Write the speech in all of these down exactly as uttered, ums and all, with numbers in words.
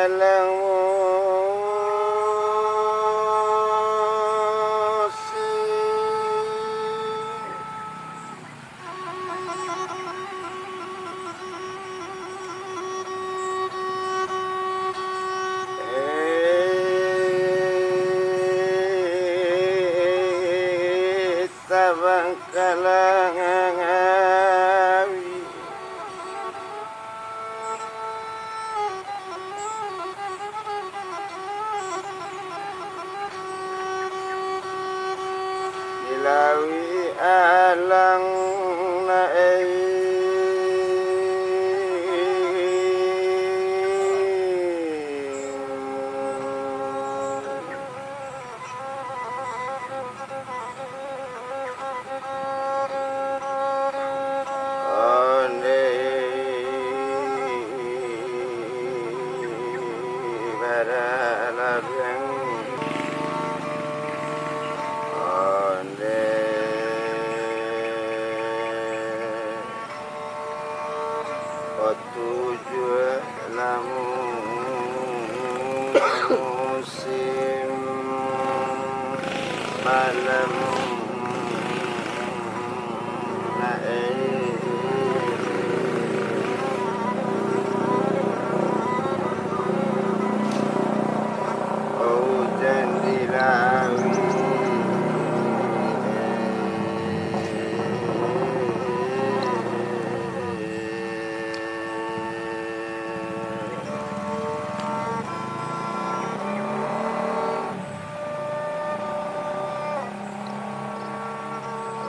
Alang musim. Eh, tabangkalangawi. Di lauik alang na ai. Onde baralabiang. Onde. Patujuah lamun musim malam naik. Ujan di lauik.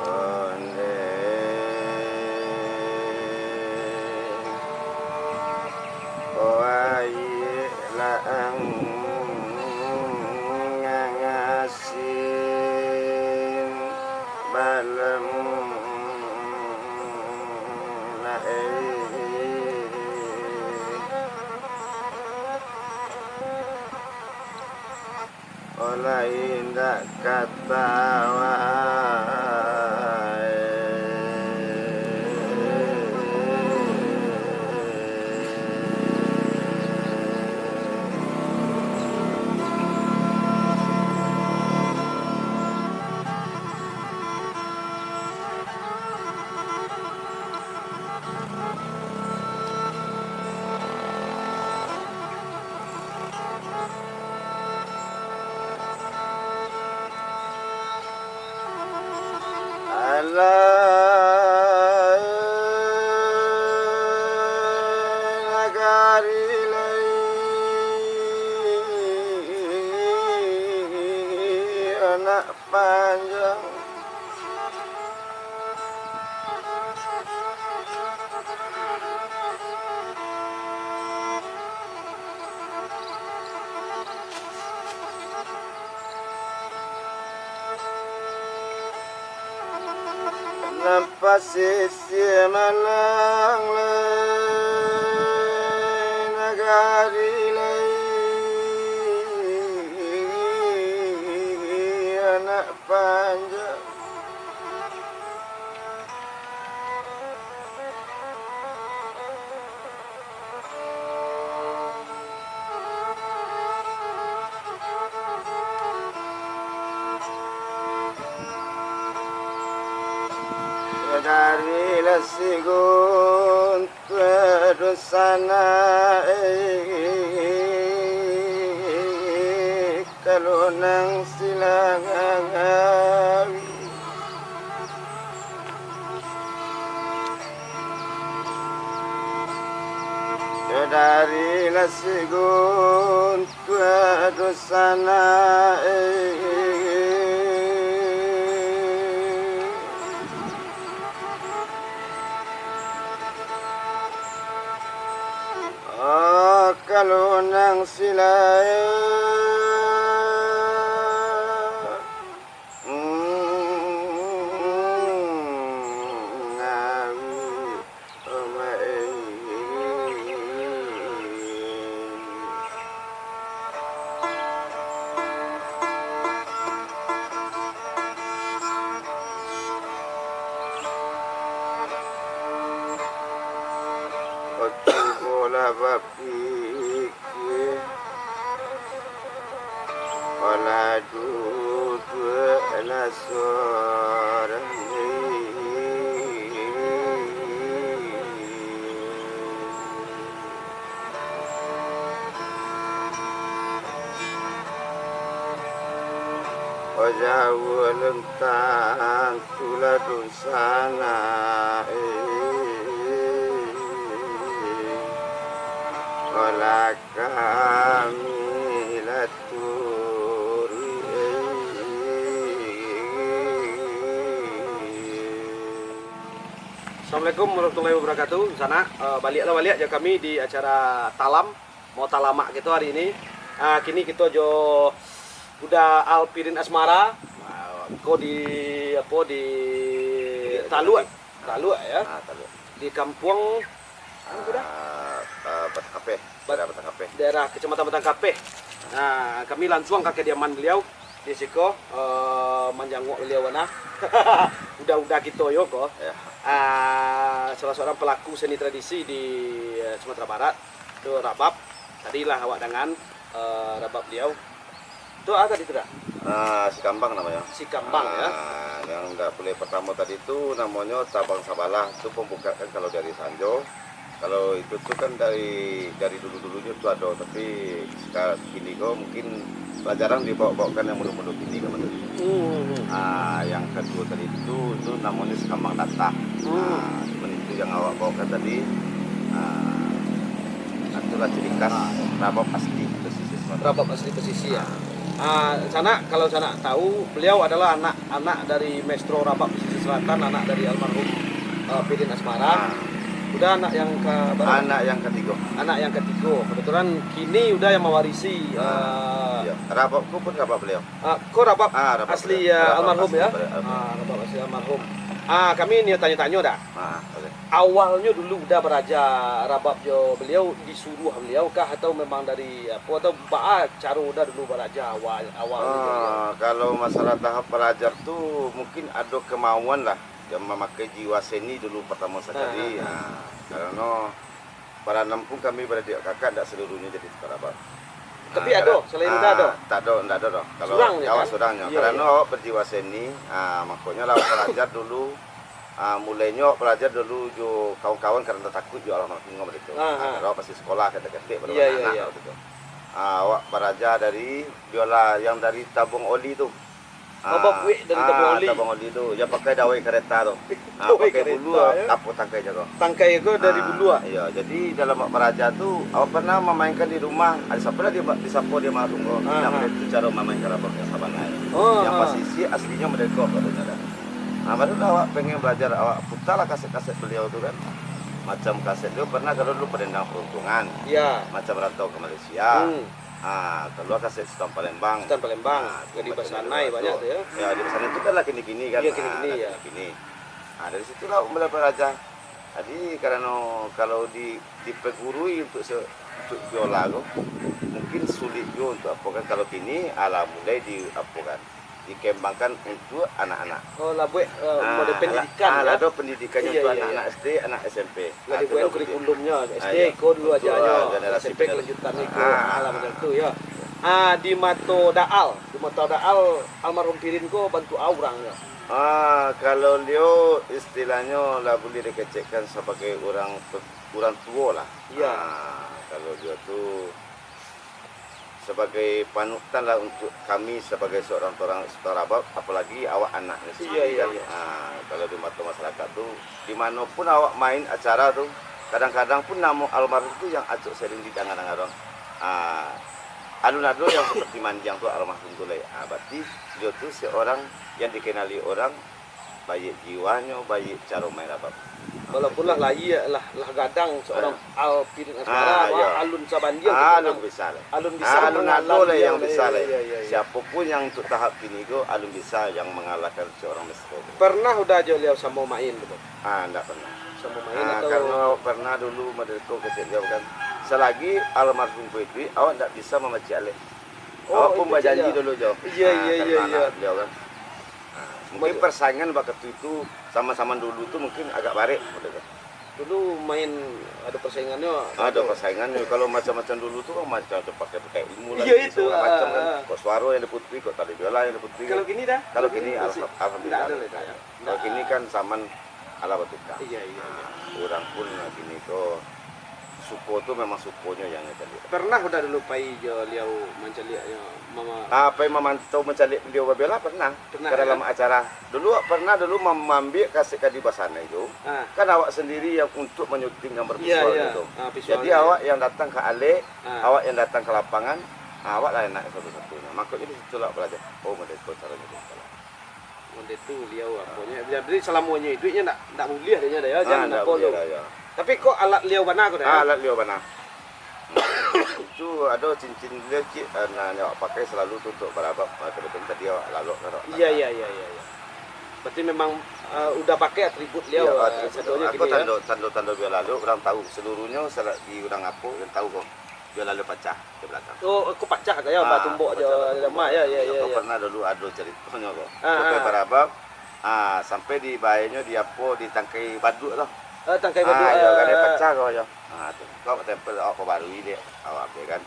Onde. Wayeh laang ngangasin balam naik. Olai indak katawa. Alah, nagari lai anak panjang. Nan pasisia malang lai, nagari lai anak panjang. Dari lah sigun Tua dunsanak, eh, kalau nan silang awi. Yo dari lah sigun Tua dunsanak, eh, oh, kalau nan silang, mm, awi. Cubolah bapikir. Lah duduaklah sorang. Oh, jauah lentang tulah dunsanak, eh. Olah kami lah turuik, eh. Assalamualaikum warahmatullahi wabarakatuh. Sanak, eh, baliaklah baliak jo kami di acara Talam, mau talamak kito hari ini. Ah, kini kito jo Uda Alpirin Asmara. Ah, ko di, apo, di Taluak. Taluak, ya. Ah, Taluak. Di kampuang, anu, Uda? Ah, ah, Batang Kapeh. Bat-, daerah Batang Kapeh. Daerah Kecamatan Batang Kapeh. Nah, kami lansuang ka kediaman beliau di siko, eh, manjanguk beliau nah. Uda-uda kito yo ko. Ya. Ah, salah seorang pelaku seni tradisi di, eh, Sumatera Barat, tu rabab. Tadilah awak dangan, eh, rabab beliau. Tu a tadi tu, Da? Ah, Sikambang namonyo. Sikambang, ya. Ah, yang ndak buliah pertamo tadi tu namonyo Tabang Sabalah. Tu pambukaan kalau dari Sanjo. Kalau itu tu kan dari, dari dulu-dulunyo tu ado, tapi seka-, kini ko mungkin lah jarang dibaok-baokkan yang mudo-mudo kini kan, Mas. Hmm, hmm, hmm. Ah, yang kaduo tadi tu, tu namonyo Sikambang Datah. Hmm. Ah, cuman itu yang awak baokan tadi, ah, itulah ciri khas rabab asli pesisir selatan. Rabab asli pesisir, ya. Ah. Ah, sanak, kalau sanak tahu, beliau adalah anak, anak dari Maestro Rabab Pesisir Selatan, anak dari almarhum, eh, Pidin Asmara. Ah. Uda anak yang ka bara? Anak yang katigo. Anak yang katigo. Kebetulan kini Uda yang mewarisi, ah, eh, iya. Rabab ko pun rabab beliau. Ah, ko rabab asli, ah, almarhum, ya? Ah, rabab asli almarhum. Ah, kami ni tanyo-tanyo, Da. Ah, boleh. Awalnyo dulu Uda baraja rabab jo beliau, disuruah beliau kah, atau memang dari apo, atau baa caro Uda dulu baraja awal, awal tu, beliau? Ah, kalau masalah tahap baraja tu, mungkin ado kemauan lah, yang mamakai jiwa seni dulu pertama sakali. Ah, ah, ah. Ah, karano Paranam pun kami baradiak kakak, ndak saluruhnyo jadi tukang rabab. Tapi ado, selain Uda ado? Ah, tak ado, ndak ado doh. Kalau awak surang je, kan? Surang nyo. Iyo, iyo. Karano awak bajiwa seni, ah, makonyo lah awak baraja dulu, ah, mulainyo awak baraja dulu jo kawan-kawan karano takuik jo almarhum mereka. Ah, ah. Ah, karano awak masih sekolah, ketek-ketek, baru anak-anak waktu tu. Iyo, iyo. Ah, awak baraja dari biola yang dari tabuang oli tu. Ah, babuek dari tabuang oli. Ah, tabuang oli tu, yang pakai dawai kareta tu. Ah, dawai kareta, pakai buluak, ya. Tapuak tangkai jago. Tangkai ko dari buluak. Ah, iyo, jadi dalam awak baraja tu, awak pernah mamainkan di rumah, ado siapo lah di, di sapo di almarhum ko. Ah, ah. Nah, itu caro mamainkan rabab yang sabananyo. Oh, yang ah. Pasisia aslinyo Madeko katonyo kan. Nah, barulah awak pengen baraja, awak putarlah kaset-kaset beliau tu kan. Macam kaset tu pernah, kalau dulu Padendang Peruntungan. Iya. Macam Rantau ke Malaysia. Hmm. Ah, kalua kaset Sutan Palembang. Sutan Palembang. Ah, jadi basanai banyak tu, ya. Ya, di basanai tu kan lah kini-kini kan. Iya, kini-kini, ah, ya. Kini-kini. Ah, dari situlah mulai baraja. Jadi, karano kalau di, dipagurui untuk se-, untuk biola tu, mungkin sulit juo untuk apo kan. Kalau kini, alah mulai di apo kan, dikembangkan untuk anak-anak. Oh, lah buek, eh, model pendidikan, ah, ya? Lah ado pendidikan untuk anak-anak S D, anak S M P. Lah dibuek kurikulumnyo, S D ko dulu ajanyo, S M P kelanjutan iko, ah, lah macam tu, ya. Ah, di mato Daal, di mato Daal, almarhum Pirin ko bantuak a urangnyo? Ah, kalau beliau istilahnyo lah buliah dikecekkan sabagai urang pe-, urang tuo lah. Iya. Ah, kalau beliau tu sabagai panutan lah untuk kami sabagai seorang, seorang, seorang rabab, apalagi awak anaknyo sendiri kan. Iya, iya. Ah, kalau di mato masyarakat tu, di mano pun awak main acara tu, kadang-kadang pun namo almarhum tu yang acok sering didanga-danga orang. Ah, alun ado yang seperti mandiang tu almarhum tu lai. Ah, berarti beliau tu seorang yang dikenali orang, baiak jiwanyo, baiak caro main rabab. Walaupun lah lahia, lah, lah gadang seorang Alpirin Asmara, ah, iya, alun sabandia tu, alun bisa lai. Alun bisa, alun ado lai yang bisa lai. Iya, iya, iya. Siapo pun yang untuk tahap kini ko, alun bisa yang mangalahkan seorang Maestro. Pernah Uda jo baliau samo main tu? Ah, ndak pernah. Samo main atau? Ah, karano pernah dulu Madeko kecek baliau kan. Salagi almarhum ko iduik, awak ndak bisa mamacik alek. Oh, awak pun bajanji dulu jo. Iya, iya, iya, iya. Baliau kan. Ah, mungkin persaingan waktu itu sama-sama dulu tu mungkin agak barek, gitu kan. Dulu main ado persaingannyo. Ado persaingannyo. Kalau macam-macam dulu tu kan macam ado pakai-pakai ilmu lah. Iyo, itu, Segala macam kan. Ah. Kok suaro yang diputuih, kok tali biola yang diputuih. Kalau kini dah? Kalau kini Masih? alham- alhamdulillah. Ndak ado lah, ya? Kalau kini kan zaman alah batukar. Iya, iya, iya. Urang pun kini ko suko tu memang sukonyo yang ado. Pernah udah dulu pai jo liau mancaliak yo mama. Ah, pai mamantau mancaliak beliau babiola pernah. Pernah, Ka dalam ya? Acara. Dulu awak pernah dulu mam- maambiak kasek kadi basanai tu. Ah. Kan awak sendiri yang untuk manyuting gambar Iya, visual iya. tu. Ah, visualnya, Jadi awak iya. yang datang ka alek, Ah. awak yang datang ka lapangan, ah, awak lah enak satu-satunya. Makanya di situlah belajar. Oh, model tu caranya tu. Onde tu liau aponyo. Jadi salamonyo iduiknyo ndak ndak buliah dek nyo dah ya, Ah, jan ndak apo buliah tu. Dah, ya. Tapi kok alat liau bana ko dah ya? Ah, alat liau bana. Itu ado cincin liau cik, ah, nah, yang awak pakai selalu tu untuk barabab, ah, kebetulan tadi awak lalok kan. Iya, iya, iya, iya, iya. Berarti memang uh, udah pakai atribut liau Iya, uh, atribut. sadonyo Apa kini ya. Tando tando tando biola liau urang tahu seluruhnyo salah di urang apo yang tahu ko. Biola liau pacah di belakang. Oh, aku pacah tu ya, Ah, batumbok pacah jo batumbok. lemah ya, ya, ya. Kau Ya. Pernah dulu ado ceritonyo ko. Ah, Sampai ah. barabab, ah, sampai di baenyo di apo di tangkai baduak tu. Ah, tangkai Ah, baduak. yo, kan dia ah, pacah ko yo. Ah, tu. Kau tempel awak ko baru dia. Awak ambil kan.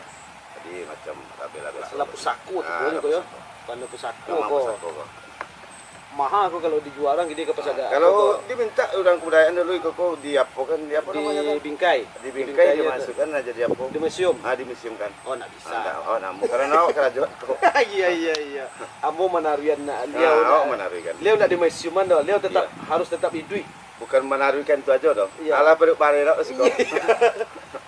Jadi macam bela-bela. Salah pusako tu Ah, pun ada ko yo. pusako. Pano pusako Memang ko. Pusako ko. Maha ko kalau dijual urang gini ka pasar. Kalau diminta urang kebudayaan dulu iko ko di apo kan, di apo namonyo Di tu? bingkai. Di bingkai Bingkai dimasukkan aja di apo? Di museum. Ah, di museum kan. Oh, nak bisa. Ah, ndak, oh, namun karena awak karajo tu. Iya, iya, iya. Ambo manaruian nak Ah, liau. awak Nak, manaruikan. liau nak di museum kan doh. Liau tetap Iya. Harus tetap iduik. Bukan manaruikan tu aja doh. Iya. Alah perut bareh lah siko.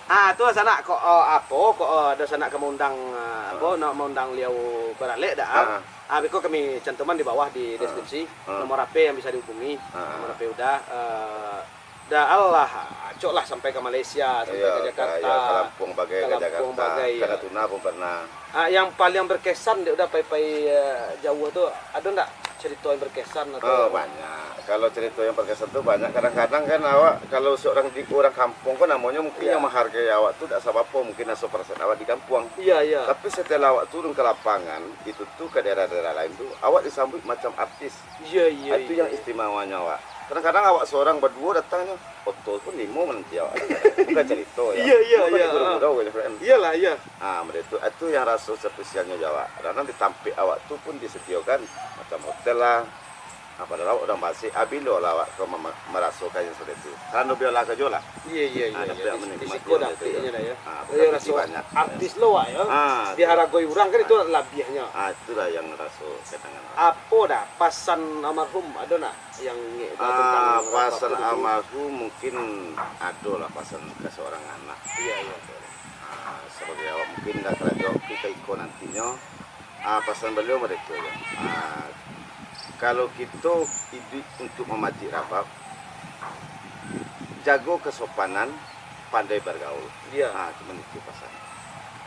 Ah, tu sanak ko oh, apo ko oh, ado sanak ka maundang ah, apo nak maundang liau baralek dah. Ah. Ah, beko kami cantuman di bawah di deskripsi Ah. nomor H P yang bisa dihubungi. Ah. Nomor H P udah eh, dah Allah acok lah sampai ke Malaysia, sampai Iya, ke Jakarta. iya, ka Lampuang bagai, Ka ka Lampuang Jakarta, bagai, ka iya. Natuna pun pernah. Ah, yang paling berkesan dek udah pai-pai eh, jauh tu, ado ndak cerita yang berkesan atau Oh, banyak. Kalau cerita yang berkesan tu banyak. Kadang-kadang kan awak kalau seorang di orang kampung kan namonyo mungkin Iya. Yang menghargai awak tu dak sabapo, mungkin aso perasaan awak di kampuang. Iya, iya. Tapi setelah awak turun ke lapangan, itu tu ke daerah-daerah lain tu, awak disambut macam artis. Iya, iya. Ah, itu yang istimewanya awak. Kadang-kadang awak seorang berdua datangnya, foto pun limo menanti awak. Bukan cerita ya. Iya, iya, Bukan iya, gurau-gurau kan. Iyalah, iya. Ah, benda itu, itu yang rasa spesialnya awak. Kadang di tampek awak tu pun disediakan macam hotel lah. Ah, padahal awak orang basik, ah, bilo lah awak tu mema- merasakan yang seperti itu. Karena biola kerja lah. Iya, iya, iya. Ah, iya. tapi awak Di, di menikmati siko benda dapek itu. aja dah ya. Ah, Iya, bukan rasa banyak. Artis lo wak ya. Ah, Diharagoi urang kan itu labiahnyo. Ah, itulah yang rasa kenangan. Apo dah pasan almarhum ado nak yang ingek dah Ah, tentang pasan rapot tu? Almarhum mungkin ado lah pasan ke seorang anak. Iya, iya. Ah, sebagai awak mungkin dah karajo kita iko nantinyo. Ah, pasan beliau mereka ya. Ah, kalau kita hidup untuk mamacik rabab, jago kesopanan, pandai bergaul. Iya. Ah, cuma itu pasan.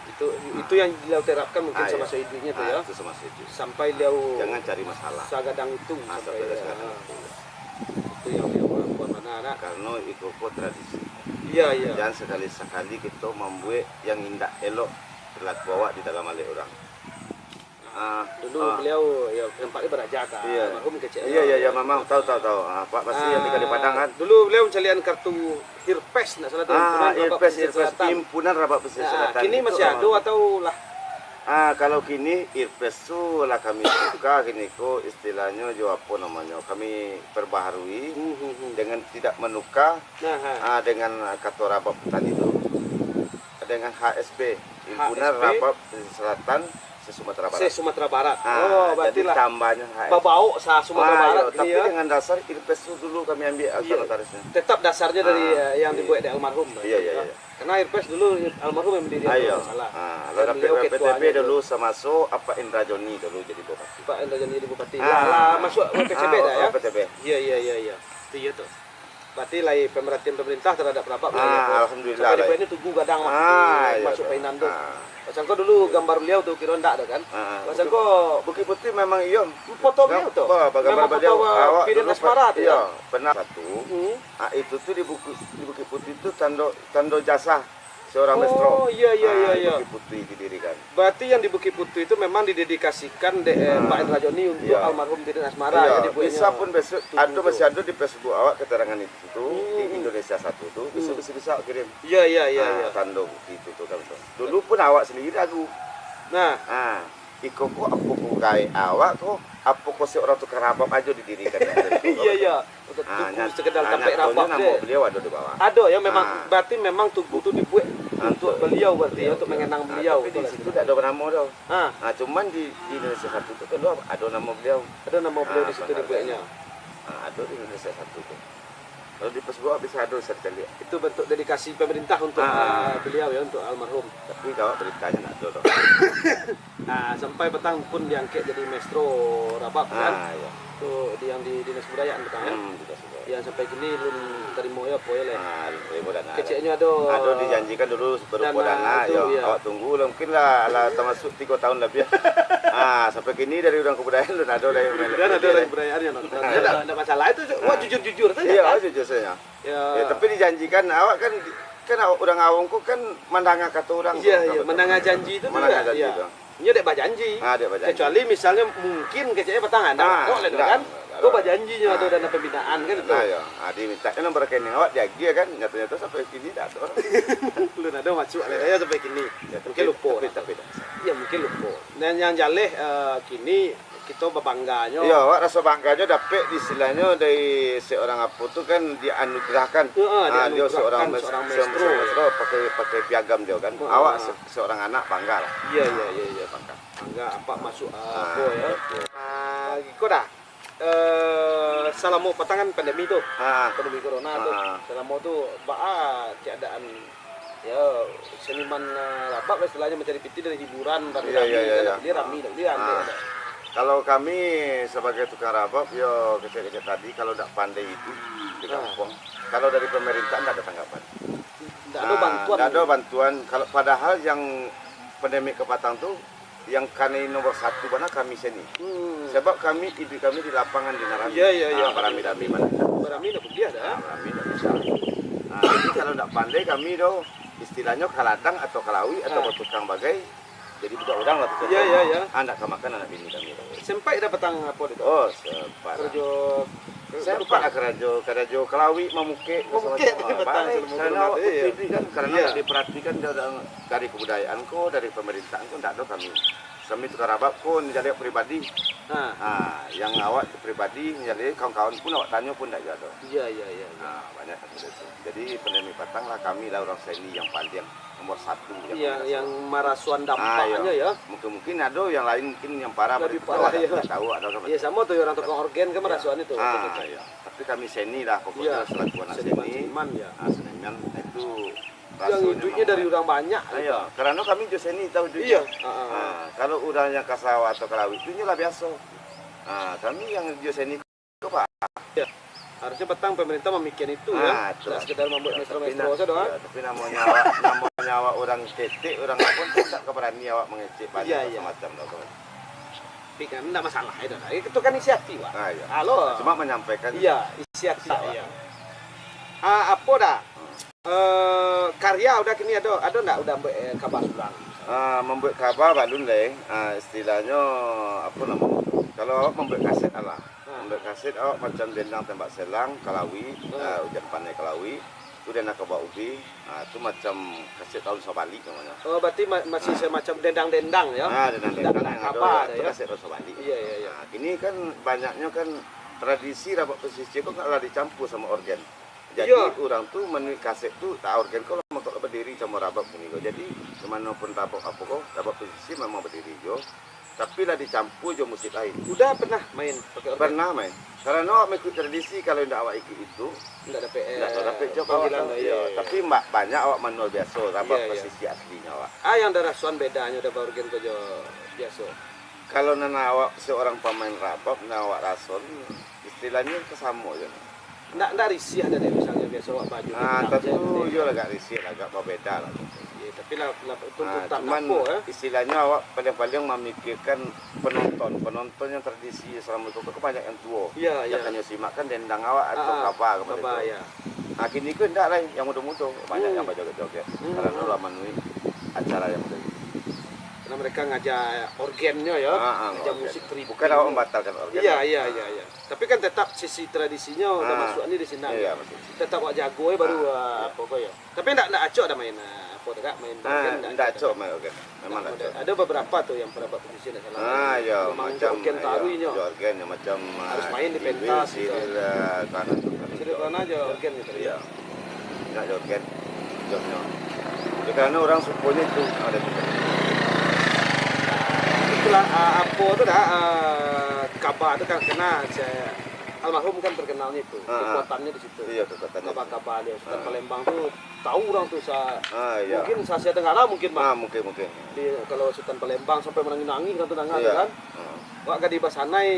Itu itu yang beliau terapkan mungkin Ah, semasa iya. hidupnya tu Ah, ya. Itu semasa hidup. Sampai beliau Jangan cari masalah. Sagadang itu Ah, sampai sampai ya. sagadang Ah. itu. Itu yang beliau perempuan mana nak. Karena iko ko tradisi. Iya, iya. Jangan sekali-sekali kita membuat yang indak elok perilaku awak di dalam alek orang. Ah, Dulu ah. Beliau ya nampaknya beraja ka Iya. almarhum kecek. Iya, iya, iya, mamang tahu, tahu, tahu. Ah, Pak Masih yang tinggal di Padang kan. Dulu beliau mencalian kartu Hirpes nak salah tu. Ah, Himpunan Rabat Hirpes, Pesisir Hirpes, Selatan. Himpunan Rabat Pesisir Ah, Selatan. kini Itu masih ada memang atau lah? Ah, kalau kini Hirpes tu lah kami tukar kini ko istilahnyo jo apa namonyo. Kami perbaharui Hmm, hmm, hmm. dengan tidak menukar Nah, ha. Ah, dengan kato Rabab tadi tu. Dengan H S B, Himpunan H S B. Rabab Pesisir Selatan se-Sumatera Barat. Se-Sumatera Barat. Ah, Oh, berarti jadi lah tambahnya H S B. Babaok sa Sumatera Ah, Barat iyo, tapi ya. Dengan dasar Hirpes tu dulu kami ambil Iya. Sekretarisnya. Tetap dasarnya dari Ah, eh, yang iya. Dibuek dek almarhum. Iya, iya, iya. Karena Hirpes dulu almarhum yang mendirikan Ayo. kalau nggak salah. Ah, Dan lalu beliau P T B ketuanya dulu sama so apa Indra Joni dulu jadi bupati. Pak Indra Joni jadi bupati. Ah. Lah, lah masuk P T B Ah, dah ya. oh, P T B. Iya, iya, iya, iya. Itu iya tu. Berarti lah perintah terhadap Rabab lah Ah, ya, tu. alhamdulillah, Sampai lah. dibuat ini tugu gadang mah. Ah, iya, Masuk tu. Pak Inando. Ah. Pasal kau dulu gambar beliau tu kira ndak ada kan? Ah, Pasal Bukit- kau Bukit Putih memang iyo. Foto beliau tu. Ba, ba, gambar Memang foto beliau. eh, Awak period dulu asmara tu. Iya, Ya? pernah satu. Hmm. Ah, itu tu di buku di Bukit Putih tu tando tando jasa seorang Oh, maestro. Iya, iya, iya, di Bukik Putuih didirikan. Berarti yang di Bukik Putuih itu memang didedikasikan dek, eh, Pak Indra Joni untuk almarhum Didin Asmara, ya, dibuatnya. Bisa pun besok ado, masih ado di Facebook awak keterangan itu tu, di Indonesia Satu tu, bisa, bisa, bisa awak kirim. Iya, iya, iya, iya. Tando bukti itu tu kan tu. Dulu pun awak sendiri ragu. Nah. Ah, iko ko apo ko gaek awak ko, apo ko si urang tukang rabab ajo didirikan. Iya, iya. Untuk tugu sekedar tampek rabab namo beliau ado di bawah. Ado ya, memang, berarti memang tugu tu dibuat untuk beliau, berarti ya, untuk mengenang beliau. Tapi di situ tak ada nama tu. Ah, cuman di, di Indonesia Satu tu kan ado nama beliau. Ado nama beliau di situ dibuatnya. Ah, ado di Indonesia Satu tu. Kalau di Facebook bisa ado, bisa dicari. Itu bentuk dedikasi pemerintah untuk, ah, beliau ya, untuk almarhum. Tapi kalau beritanya nak ado tu. Nah, sampai patang pun diangkek jadi maestro rabab, kan? Ah, iya. Tu di, yang di Dinas Kebudayaan patang, ya? Hmm, Dinas Kebudayaan. Yang sampai kini belum tarimo ya, apo ya, leh? Ah, belum tarimo dana. Keceknyo ado. Ado dijanjikan dulu berupa dana, itu, yo, iya. Awak tunggu lah, mungkin lah, lah termasuk tiga tahun lebih. Ah, sampai kini dari urang kebudayaan belum ado dari. Belum ado dari kebudayaan yang nonton. Ya, ndak, ndak masalah itu, wah, jujur-jujur saja, iya, kan? Jujur saja. Ya. Ya, tapi dijanjikan, awak kan, kan awak urang awam ko kan mandanga kato urang tu, iya, mandanga janji tu. Mandanga janji tu. Inyo dek bajanji. Ah, dek bajanji. Kecuali misalnyo mungkin keceknyo patang ado, kan? Ko bajanji nyo ado dana pembinaan kan itu. Nah, yo. Ah, diminta kan nomor rekening awak, diagiah kan, nyato-nyato sampai kini dak ado. Belum ado masuk lah, ya, sampai kini. Ya, mungkin lupo. Tapi, tapi dak. Ya, mungkin lupo. Dan yang jaleh, eh, kini kito babangganyo. Iyo, awak raso bangganyo dapek, istilahnyo, dari seorang apo tu kan dianugerahkan. Heeh, ah, dia seorang maestro, pakai, pakai piagam dia kan. Heeh. Awak se-, seorang anak bangga lah. Iya, iya, iya, iya. Bangga. Bangga apak masuk, ah, apo ya. Ah, iko dah. Eh, salamo patang kan pandemi tu. Ah. Pandemi corona tu. Ah. Salamo tu, baa keadaan Ya, seniman, eh, rabab lah istilahnyo, mancari pitih dari hiburan, rami-rami, iya, iya, kan, iya. Dia rami dah, dia rami dah. Kalau kami sabagai tukang rabab, yo, kecek-kecek tadi, kalau dak pandai itu di kampuang, kalau dari pemerintahan dak ada tanggapan. Dak ada bantuan. Dak ada bantuan. Kalau padahal yang pandemi kapatang tu, yang kanai nomor satu bana kami seni. Hmm. Sebab kami, iduik kami di lapangan di nan rami. Iya, iya, iya. Ah, barami-rami bana. Barami dah buliah dah. Ah, barami dah bisa. Ah, jadi kalau ndak pandai kami tu, istilahnyo ka ladang atau ka lawik atau batukang bagai, jadi budak urang lah tu. Iya, iya, iya. Ah, ndak ka makan anak bini kami tu. Sempat dah patang apo tu? Oh, sempat. Karajo Sempat lah karajo, karajo ka lawik, mamukek, mamukek, macam-macam. Patang. Baik, karano awak putih kan, karano ndak diperhatikan dari, dari kebudayaan ko, dari pemerintahan ko, ndak ado kami. Kami tukang rabab ko, ni jaleh pribadi. Ha. Ha, yang awak pribadi, ni jaleh kawan-kawan pun awak tanyo pun ndak ado. Iya, iya, iya, iya. Ha, banyak kan macam tu. Jadi, pandemi patang lah, kami lah urang seni yang paling nomor satu yang marasoan dampaknyo, ya. Mungkin-mungkin ado yang lain, mungkin yang parah, lebih parah, ya. Ndak tahu ado kan. Iya, samo tu, urang tukang orgen kan marasoan itu. Ah, iya. Tapi kami seni lah, pokoknyo selaku anak seni. Seniman, ya. Ah, seniman itu yang iduiknyo dari urang banyak. Iya, karano kami jo seni tahu iduiknyo. Iya. Ah, kalau urang yang ka sawah atau ka lawik, iduiknyo lah biaso. Ah, kami yang jo seni Ko, Pak. Ya. Harusnyo patang pemerintah mamikian itu, ya. Ah, tu. Ndak sekedar mambuek maestro-maestro sajo doh, ah. Ya, tapi namonyo awak, namonyo awak urang ketek, urang apo tu ndak ka barani awak mangecek banyak macam-macam doh, kawan. Tapi kan ndak masalah, itu dah. Itu kan isi hati, Pak. Ah, iya. Halo. Cuma menyampaikan isi hati, iya. Ah, apo dah? Eh, karya udah kini ado, ado ndak udah mambuek, eh, kaba surang? Ah, mambuek kaba balun lai. Ah, istilahnyo, apo namonyo tu? Kalau awak mambuek kaset alah. Ah. Mambuek kaset awak macam Dendang Tembak Selang, Kalawi, ah, Ujan Paneh Kalawi, tu Dendang Kaba Ubi, ah, tu macam kaset tahun sabalik namonyo. Oh, berarti ma-, masih semacam dendang-dendang, ya? Ah, dendang-dendang yang ado, kaba ya, tu kaset tahun sabalik. Iya, iya, iya. Ah, kini kan banyaknyo kan tradisi rabab pesisir ko lah dicampur samo orgen. Jadi, urang tu manuik kaset tu, tak orgen ko lah mangko badiri samo rabab kini ko. Jadi, di mano pun rabab apo ko, rabab pesisir memang badiri juo. Tapi lah dicampur jo musik lain. Udah pernah main pakai orgen? Pernah main. Karano awak mengikuti tradisi, kalau indak awak ikuti itu, indak dapek, eh, indak dapek job awak panggilan tu. Iya, iya. Tapi ma-, banyak awak manual biaso, rabab pesisir aslinyo awak. Ah, yang ado rasoan bedanyo ado baorgen ko jo biaso? Kalau nan awak seorang pamain rabab, nan awak rasoan, istilahnyo ka samo je. Ndak, ndak risih ado dek, misalnyo biaso awak baju. Ah, tentu iyo lah agak risih lah, agak babeda lah. Iyo, tapi lah, lah tuntutan apo, eh? Cuman istilahnyo awak paling-paling mamikirkan penonton, penonton yang tradisi selama itu kan banyak yang tuo. Iya, iya. Yang kanyo simak kan dendang awak atau kaba, kaba itu. Iya. Nah, kini ko ndak lai, yang mudo-mudo, banyak yang bajoget-joget. Hmm. Karano lah manuik Cara yang model itu. Karena mereka ngajar orgennyo, ya, ah, ah, ngajar orgen. Musik tribun. Bukan awak membatalkan orgen. Iya, iya, iya, iya. Tapi kan tetap sisi tradisinya udah masuk ni di sini, iya, ya. Tetap awak jago, ya, baru, ah, apa kau, ya. Tapi ndak, ndak acok dah main, ah, apa tu, Kak? Main orgen, ndak acok main orgen. Memang ndak acok. Ada beberapa tu yang perabot posisi ndak salah. Ah, ya, memang macam orgen, ya, taruihnyo. Orgen, ya, macam, harus main di pentas, sirih, gitu. Sirih, ah, kelana tu kan. Sirih kelana aja orgen gitu, ya. Iya. Ndak joget, joknyo. Ya, karena orang sukonyo itu, ada juga. Itulah, ah, apa tu dah, ah, kaba tu kan kena si almarhum kan terkenalnya itu, ah, ah, kekuatannya di situ. Iya, kekuatannya. Kaba-kaba dia, Sutan, ah, Palembang tu tahu orang tu sa-, ah, iya, mungkin sa-Asia Tenggara mungkin, Mak. Ah, mungkin, mungkin. Di, kalau Sutan Palembang sampai menangis-nangis orang tu dengar, iya, kan. Ah. Wak gadih basanai,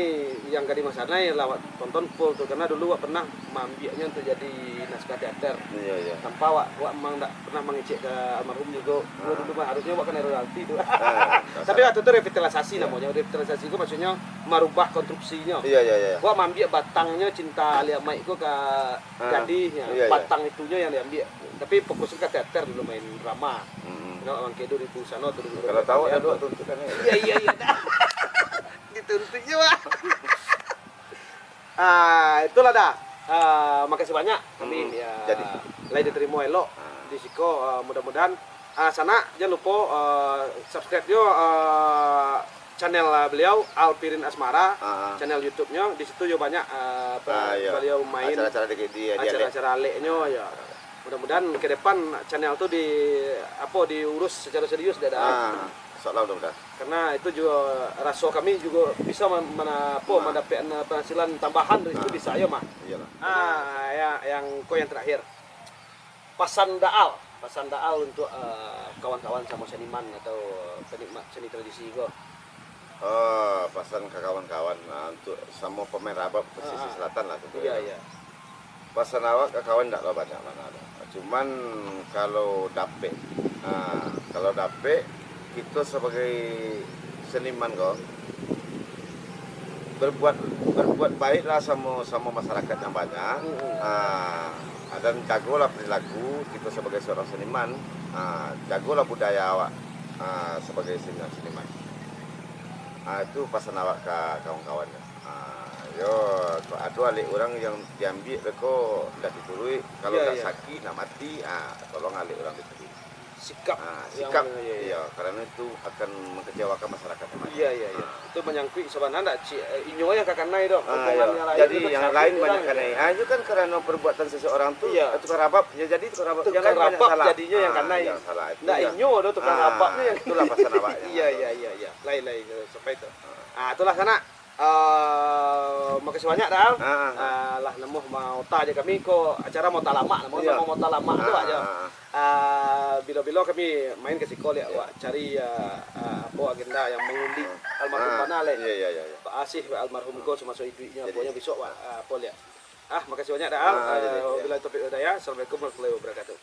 yang gadih basanai lah wak tonton full tu, karena dulu wak pernah maambiaknyo untuk jadi naskah teater. Iya, iya. Tanpa wak, wak memang ndak pernah mangecek ka almarhum jugo. Dulu, ah, dulu mah harusnyo wak kanai royalti tu. Ah, tapi waktu tu revitalisasi, iya, namonyo. Revitalisasi tu maksudnyo marubah konstruksinyo. Iya, iya, iya. Wak maambiak batangnyo cinta Alia Maik tu ka, ah, gadih, iya, iya, batang itunyo yang diambiak. Tapi fokusnyo ka teater dulu, main drama. Mm-mm. Nah, wak mangkedo di pusano tu dulu. Kalau tahu ada dua tuntutan, ya. Iya, iya, iya, dah. Dituntut je, Bang. Ah, itulah dah. Ah, makasih banyak kami, hmm, ya, jadi. Lai diterima elok, ah, di siko, ah, mudah-mudahan, ah, sanak, jangan lupa, ah, subscribe jo, ah, channel, ah, beliau, Alpirin Asmara, ah, ah, channel YouTube-nyo. Di situ yo banyak, ah, apa, ah, iya, beliau main acara-acara di, di, di acara-acara alek-nyo, ya. Mudah-mudahan ke depan channel tu di, apa, diurus secara serius, dah, dah. Ah, insyaallah, mudah-mudahan. Karena itu juga raso kami juga bisa man-, mana-, apa, ah, mandapek, eh, penghasilan tambahan dari situ, ah, bisa, ya, Mak? Iyalah. Ah, ya, yang ko yang terakhir. Pasan Daal, pasan Daal untuk, eh, kawan-kawan samo seniman atau penikmat seni tradisi ko. Oh, pasan ka kawan-kawan, ah, untuk samo pemain rabab pesisir, ah, ah, selatan lah, tentu, iya, ya. Iya. Pasan awak ka kawan ndak lo banyak mano doh. Cuman kalau dapek, ha, kalau dapek, kito sabagai seniman ko, berbuat, berbuat baiklah samo, samo masyarakat yang banyak. Mm-mm. Ha, dan jagolah perilaku kito sabagai seorang seniman. Ha, jagolah budaya awak, ha, sabagai seniman, seniman. Ha, itu pasan awak ka kawan-kawan. Ah, yo, ado alek urang yang diambiak beko ndak dituruik, kalau, iya, ndak, iya, sakik, ndak mati, ah, tolong alek urang dituruik. Sikap, ah, yang sikap, iya, iya, iya, karano itu akan mengecewakan masyarakat yang banyak. Iya, iya, iya. Ah. Itu menyangkut sabananyo ndak, Cik, eh, inyo yang ka kanai doh, ah, rombongan, iya, yang lain. Jadi, itu yang lain banyak kanai. Ah, itu kan karano perbuatan seseorang tu, iya, tukang rabab, ya, jadi tukang rabab yang lain banyak salah. Tukang rabab jadinyo yang kanai. Ah, yang salah. Itu ndak inyo doh tukang rababnyo yang, itulah pasan awak yang. Iya, iya, iya, iya. Lain, lain, sampai itu. Ah, itulah sanak. Ah, makasih banyak, Dal. Ah, ah, ah. Ah, lah namuah maota jo kami ko acara maota lamak, namuah, iya, samo maota lamak tu, ah, ajo. Ah, ah, ah. Ah, bilo-bilo kami main ka siko liak, iya, wak cari, ah, ah, apo agenda yang mangundi, ah, almarhum, ah, bana lai. Iya, iya, iya, iya. Baa sih almarhum ko samaso iduiknyo, jadi, aponyo bisuak, wak, ah, apo liak. Ah, makasih banyak, Dal. Ah, iya, iya, iya. Ah, wabillahi taufiq wal hidayah. Assalamualaikum warahmatullahi wabarakatuh.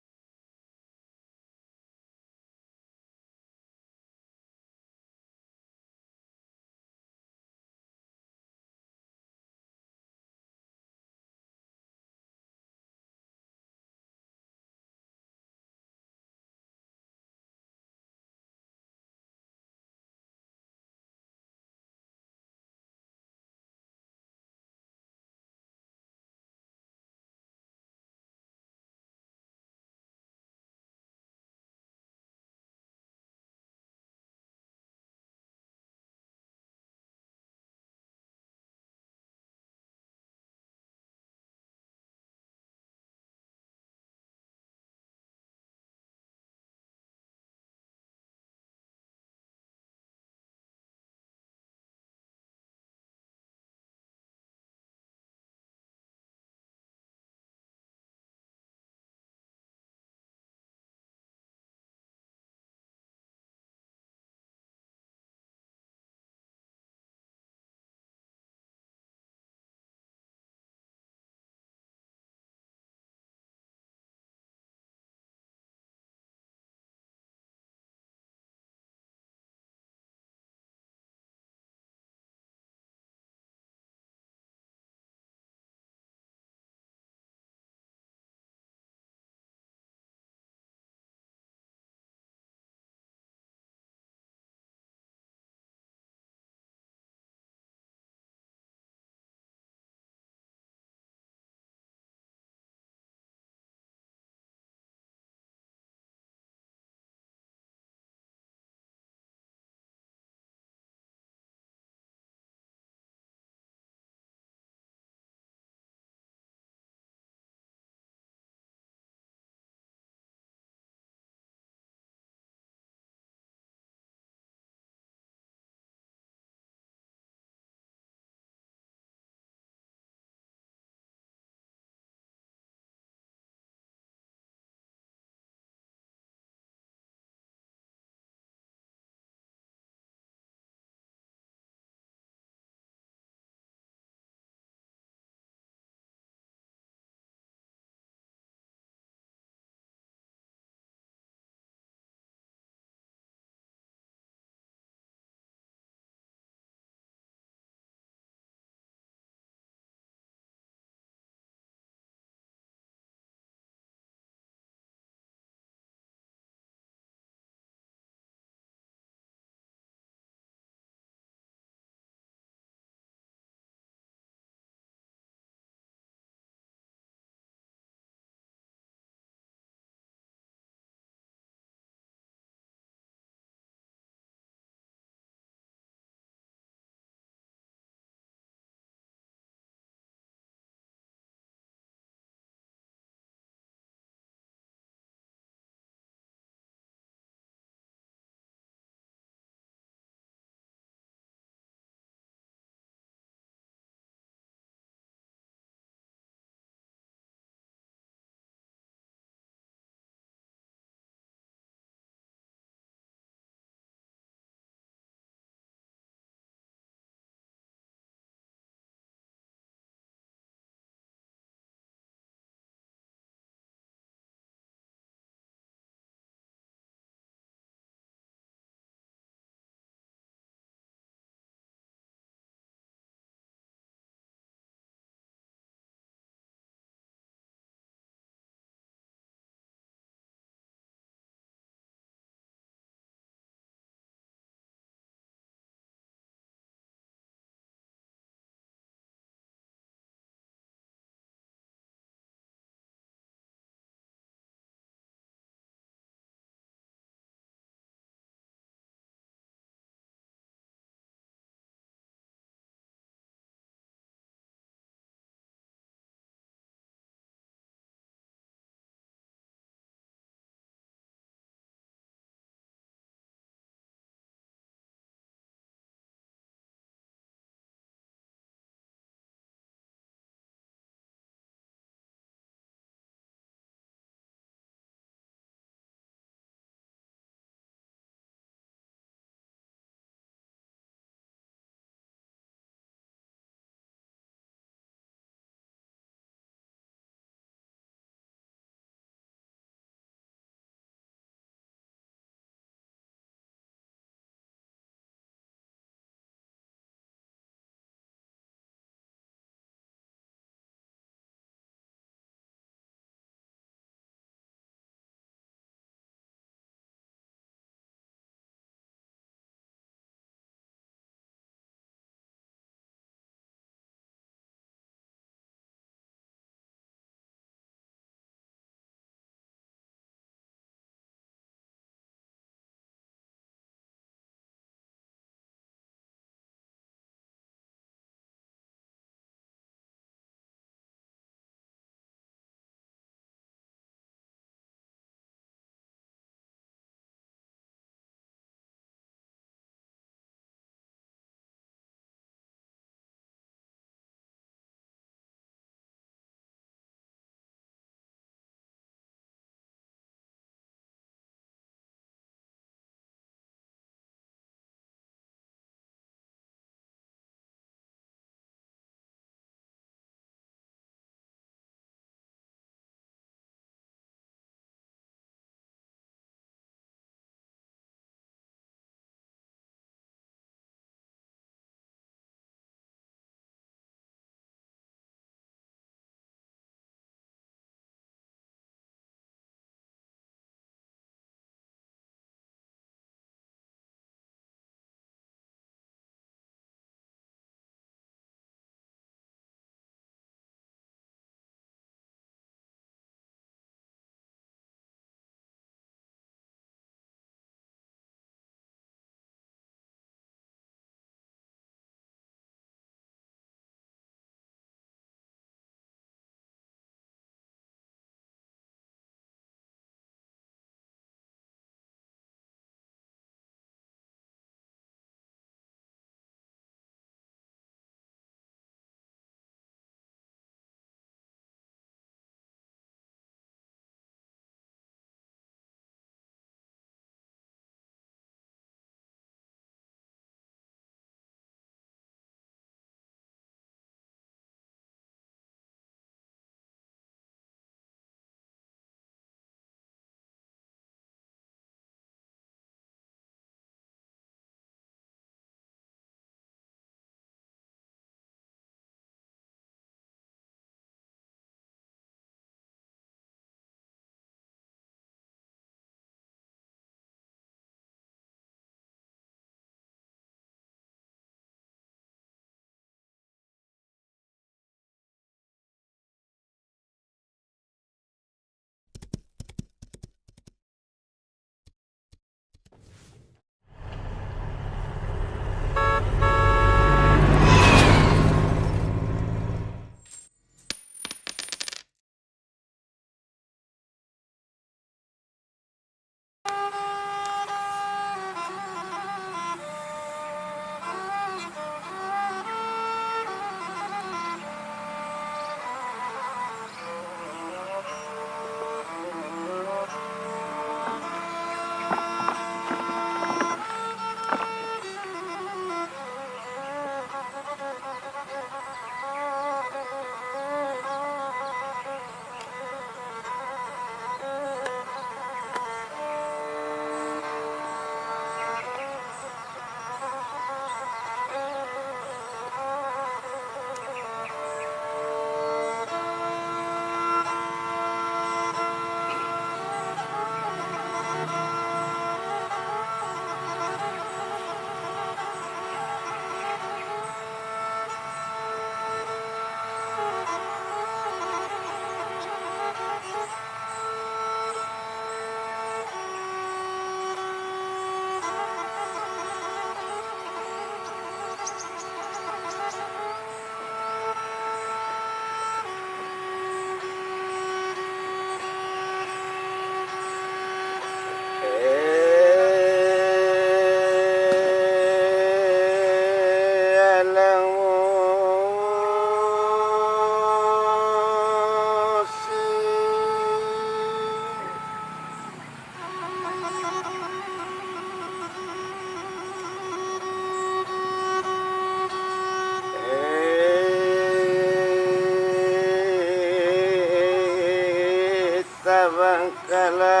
Kalangawi.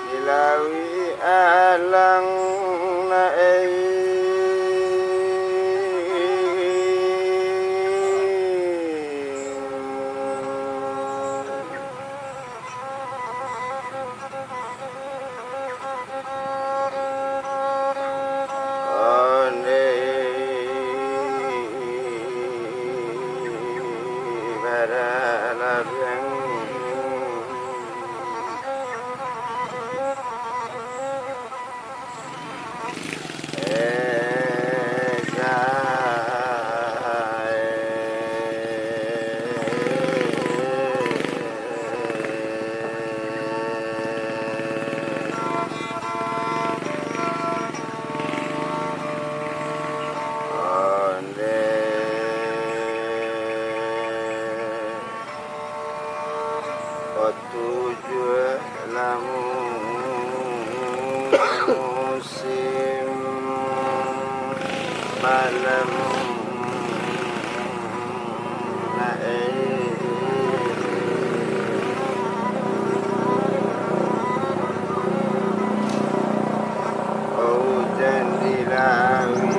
Dilawi alang nae. Onde bara labiang. Tujuah lamun musim malam nae. Ujan di lawi.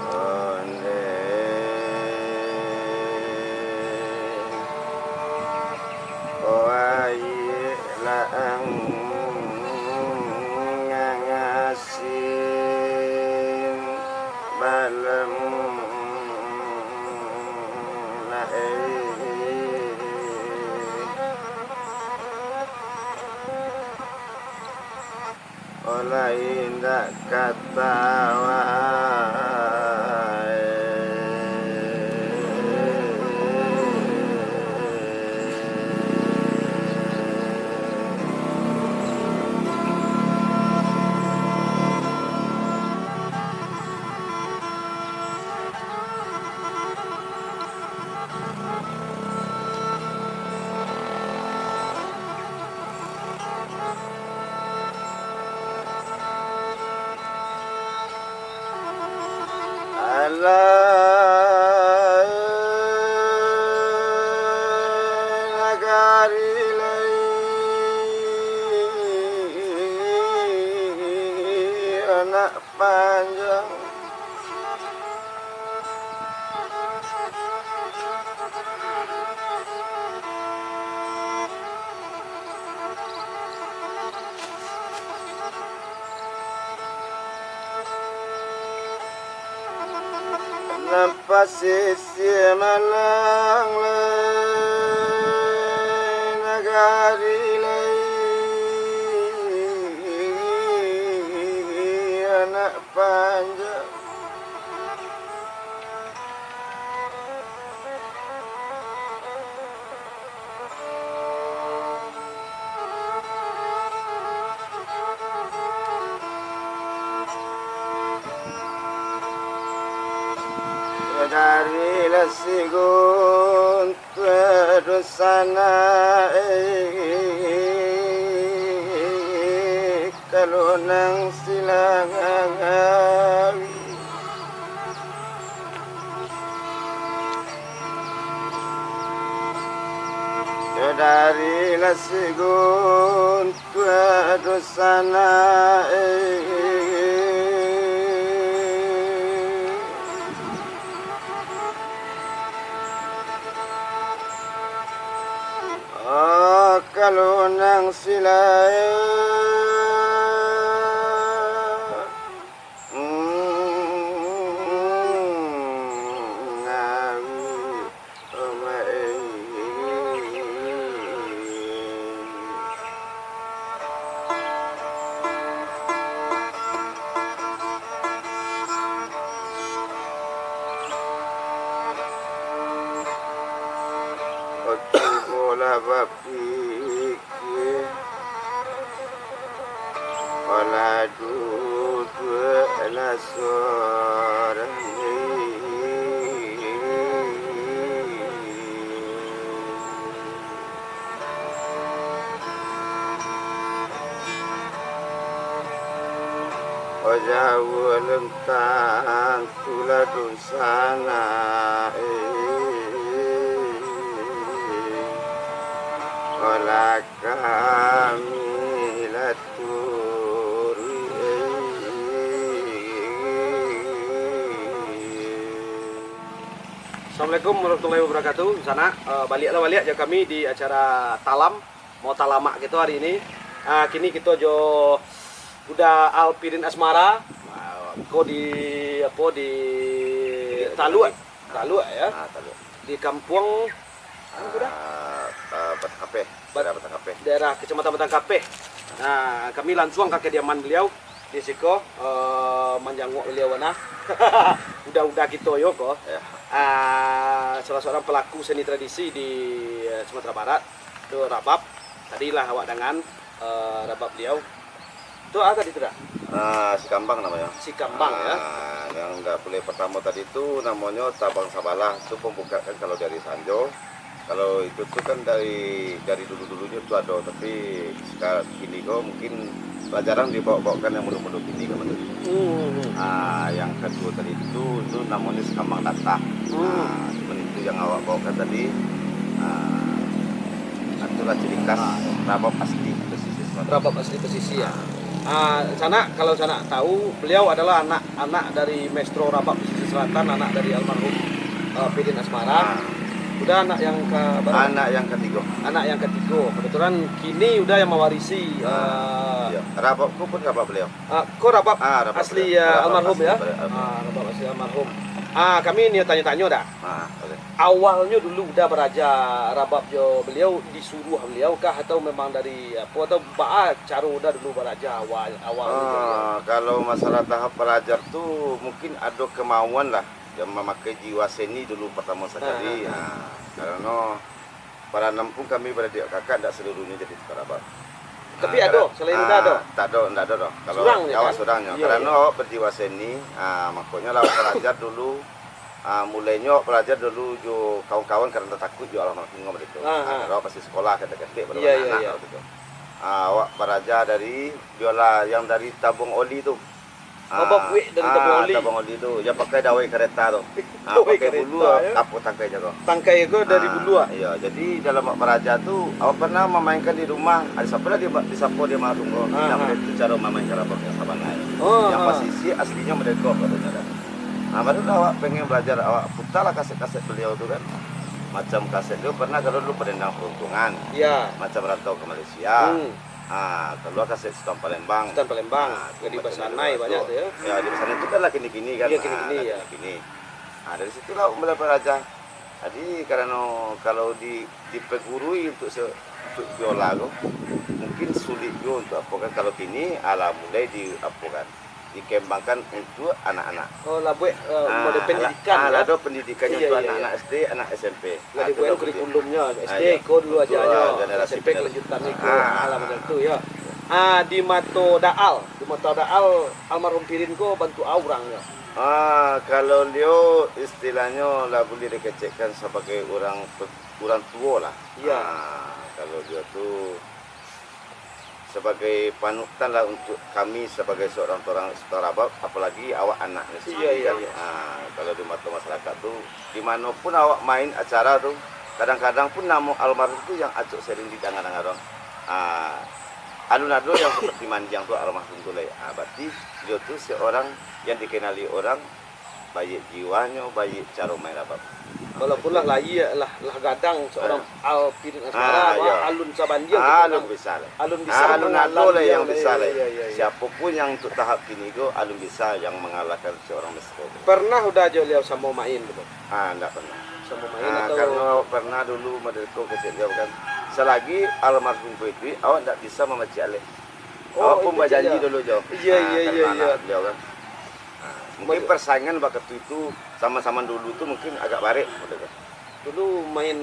Onde. Wayeh laang ngangasin balem nae. Olai indak katawa. Alah nagari lai anak panjang. Nan pasisia malang lai nagari lai anak panjang. Dari lasigun Tua dunsanak, eh, kalau nang silang angawi. Yo dari lah sigun tua dunsanak, eh. Ah, kalau nang silai, mm, ngawi. Cubolah bapikir. Lah duduaklah sorang. Oh, jauah lentang tulah dunsanak, eh. Olah kami lah turuik, eh. Assalamualaikum warahmatullahi wabarakatuh. Sanak, eh, baliaklah baliak jo kami di acara Talam, mau talamak kito hari ini. Ah, kini kito jo Uda Alpirin Asmara. Ah, ko di, apo, di Taluk. Taluk, ya. Ah, Taluk. Di kampuang, ah, ah, Batang Kapeh. Bat-, daerah Batang Kapeh. Daerah Kecamatan Batang Kapeh. Nah, kami lansuang ka kediaman beliau di siko, eh, manjanguak beliau nah. Uda-uda kito yo ko. Ya. Ah, salah seorang pelaku seni tradisi di, eh, Sumatera Barat, tu rabab. Tadilah awak dangan, eh, rabab beliau. Tu a tadi tu dak? Ah, Sikambang namonyo. Sikambang, ya. Ah, yang dak buliah partamo tadi tu namonyo Tabang Sabalah. Tu pambukaan kalau dari Sanjo. Kalau itu tu kan dari, dari dulu-dulunyo tu ado, tapi seka-, kini ko mungkin lah jarang dibaok-baokkan yang mudo-mudo kini ko, Mas. Hmm. Ah, yang kaduo tadi tu, tu namonyo Sikambang Datah. Hmm. Ah, cuman itu yang awak baokan tadi, ah, itulah ciri khas rabab asli pesisir selatan. Rabab asli pesisir, ya. Ah, sanak, kalau sanak tahu, beliau adalah anak, anak dari maestro rabab pesisir selatan, anak dari almarhum, eh, Pidin Asmara. Ah. Uda anak yang ka bara? Anak yang katigo. Anak yang katigo. Kebetulan kini Uda yang mewarisi, ah, eh, iya. Rabab ko pun rabab beliau. Ah, ko rabab, ah, rabab asli, beliau. Ya, rabab almarhum, asli ya? Beliau, almarhum. Ah, rabab asli almarhum. Ah, kami ni tanyo-tanyo dah. Ah, oke. Awalnyo dulu Uda baraja rabab jo beliau, disuruah beliau kah, atau memang dari apo, atau baa caro Uda dulu baraja awal, awalnyo jo beliau? Ah, kalau masalah tahap baraja tu, mungkin ado kemauan lah, yang mamakai jiwa seni dulu partamo sakali. Ah, ah, ah. Ah, karano Paranam pun kami baradiak kakak, ndak saluruahnyo jadi tukang rabab. Tapi ado, selain Uda ado? Ah, tak ado, ndak ado doh. Kalau awak surang nyo. Surang nyo, kan? Iyo, iyo. Karano awak bajiwa seni, ah, makonyo lah awak baraja dulu, ah, mulainyo awak baraja dulu jo kawan-kawan karano takuik jo almarhum mereka. Ah, ah. Karano awak masih sekolah, ketek-ketek, baru anak-anak gitu. Iyo, iyo. Ah, awak baraja dari biola yang dari tabuang oli tu. Ah, babuek dari tabuang oli. Tabuang oli tu, yang pakai dawai kareta tu. Ah, dawai kareta, pakai bulu, ya. Tapuak tangkai jago. Tangkai ko dari bulu, ah? Iyo, jadi dalam awak baraja tu, awak pernah mamainkan di rumah, ado siapo lah di, disapo di almarhum ko. Ah, ah. Nah, itu caro mamainkan rabab yang sabananyo. Oh, yang pas isi aslinyo mereka katonyo kan. Nah, baru lah awak pengen belajar, awak putarlah kaset-kaset beliau tu kan. Macam kaset tu pernah kalau dulu Pedendang Peruntungan. Iya. Macam Rantau ke Malaysia. Hmm. Ah, kalua kaset Sutan Palembang. Sutan Palembang. Ah, jadi basanai banyak tu, ya. Ya, di basanai tu kan lah kini-kini kan. Iya, kini-kini, ah, ya. Kini-kini. Ah, dari situlah mulai baraja. Jadi, karano kalau di, dipagurui untuk se-, untuk biola tu, mungkin sulit juo untuk apo kan. Kalau kini, alah mulai di apo kan. dikembangkan untuk anak-anak. Oh, lah buek, eh, model pendidikan, ah, ya? Lah ado pendidikan untuk anak-anak S D, anak S M P. Lah dibuek kurikulumnyo, S D iko dulu ajanyo, S M P kelanjutan iko, ah, lah macam tu, ya. Ah, di mato Daal, di mato Daal, almarhum Pirin ko bantuak a urangnyo? Ah, kalau beliau istilahnyo lah buliah dikecekkan sabagai urang pe-, urang tuo lah. Iya. Ah, kalau beliau tu sabagai panutan lah untuk kami sabagai seorang, seorang, seorang rabab, apalagi awak anaknyo sendiri kan. Iya, iya. Ah, kalau di mato masyarakat tu, di mano pun awak main acara tu, kadang-kadang pun namo almarhum tu yang acok sering didanga-danga urang. Ah, alun ado yang seperti mandiang tu almarhum tu lai. Ah, berarti beliau tu seorang yang dikenali orang, baiak jiwanyo, baiak caro main rabab. Walaupun lah lahia, lah, lah gadang seorang Alpirin Asmara, ah, wah, iya, alun sabandiang, ah, gitu, alun kan? Bisa lah. Alun bisa, alun ado lah yang bisa lah. Iya, iya, iya. Siapo pun yang untuk tahap kini ko, alun bisa yang mangalahkan seorang maestro. Pernah Uda jo baliau samo main gitu? Ah, ndak pernah. Samo main atau? Ah, karena pernah dulu main ko kecek baliau kan. Selagi almarhum ko iduik, awak ndak bisa mamacik alek. Oh, awak pun bajanji dulu jo. Iya, iya, iya, iya. Ah, karena anak baliau kan. Ah, mungkin persaingan waktu itu sama-sama dulu tu mungkin agak barek, gitu kan. Dulu main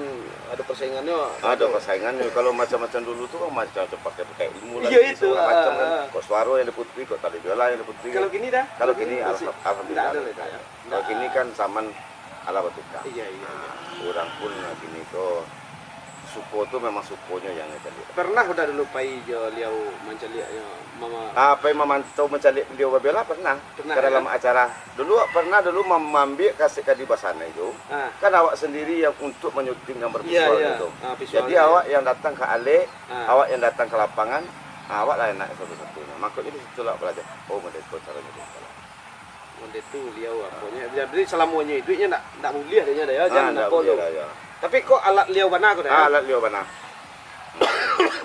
ado persaingannyo. Ado persaingannyo. Kalau macam-macam dulu tu kan macam-macam pakai-pakai ilmu lah. Iyo, itu, ah, macam kan. Ah. Kok suaro yang diputuih, kok tali biola yang diputuih. Kalau kini dah? Kalau kini alhamdulillah. Ndak ada lah, tak ada. Kalau kini kan zaman alah batukar. Iya, iya, iya. Urang pun lah kini ko suko tu memang sukonyo yang caliak. Pernah udah dulu pai jo liau mancaliak yo mama. Ah, pai mamantau mancaliak baliau babiola pernah. Pernah, Ka dalam ya? Acara. Dulu pernah dulu mam- maambiak kasek Kadi Basanai tu. Ah. Kan awak sendiri yang untuk manyuting gambar Iya, visual iya. itu. Ah, visual, Jadi iya. awak yang datang ka alek, Ah. awak yang datang ka lapangan, awak lah enak satu-satunya. Makanya di situlah belajar. Oh, model tu caranya dia. Onde tu liau aponyo. Jadi salamonyo iduiknyo ndak ndak buliah dek nyo dah yo. Ah, Jangan ndak apo buliah tu. Dah, ya. Tapi kok alat liau bana ko dah. Ah, Yo? Alat liau bana.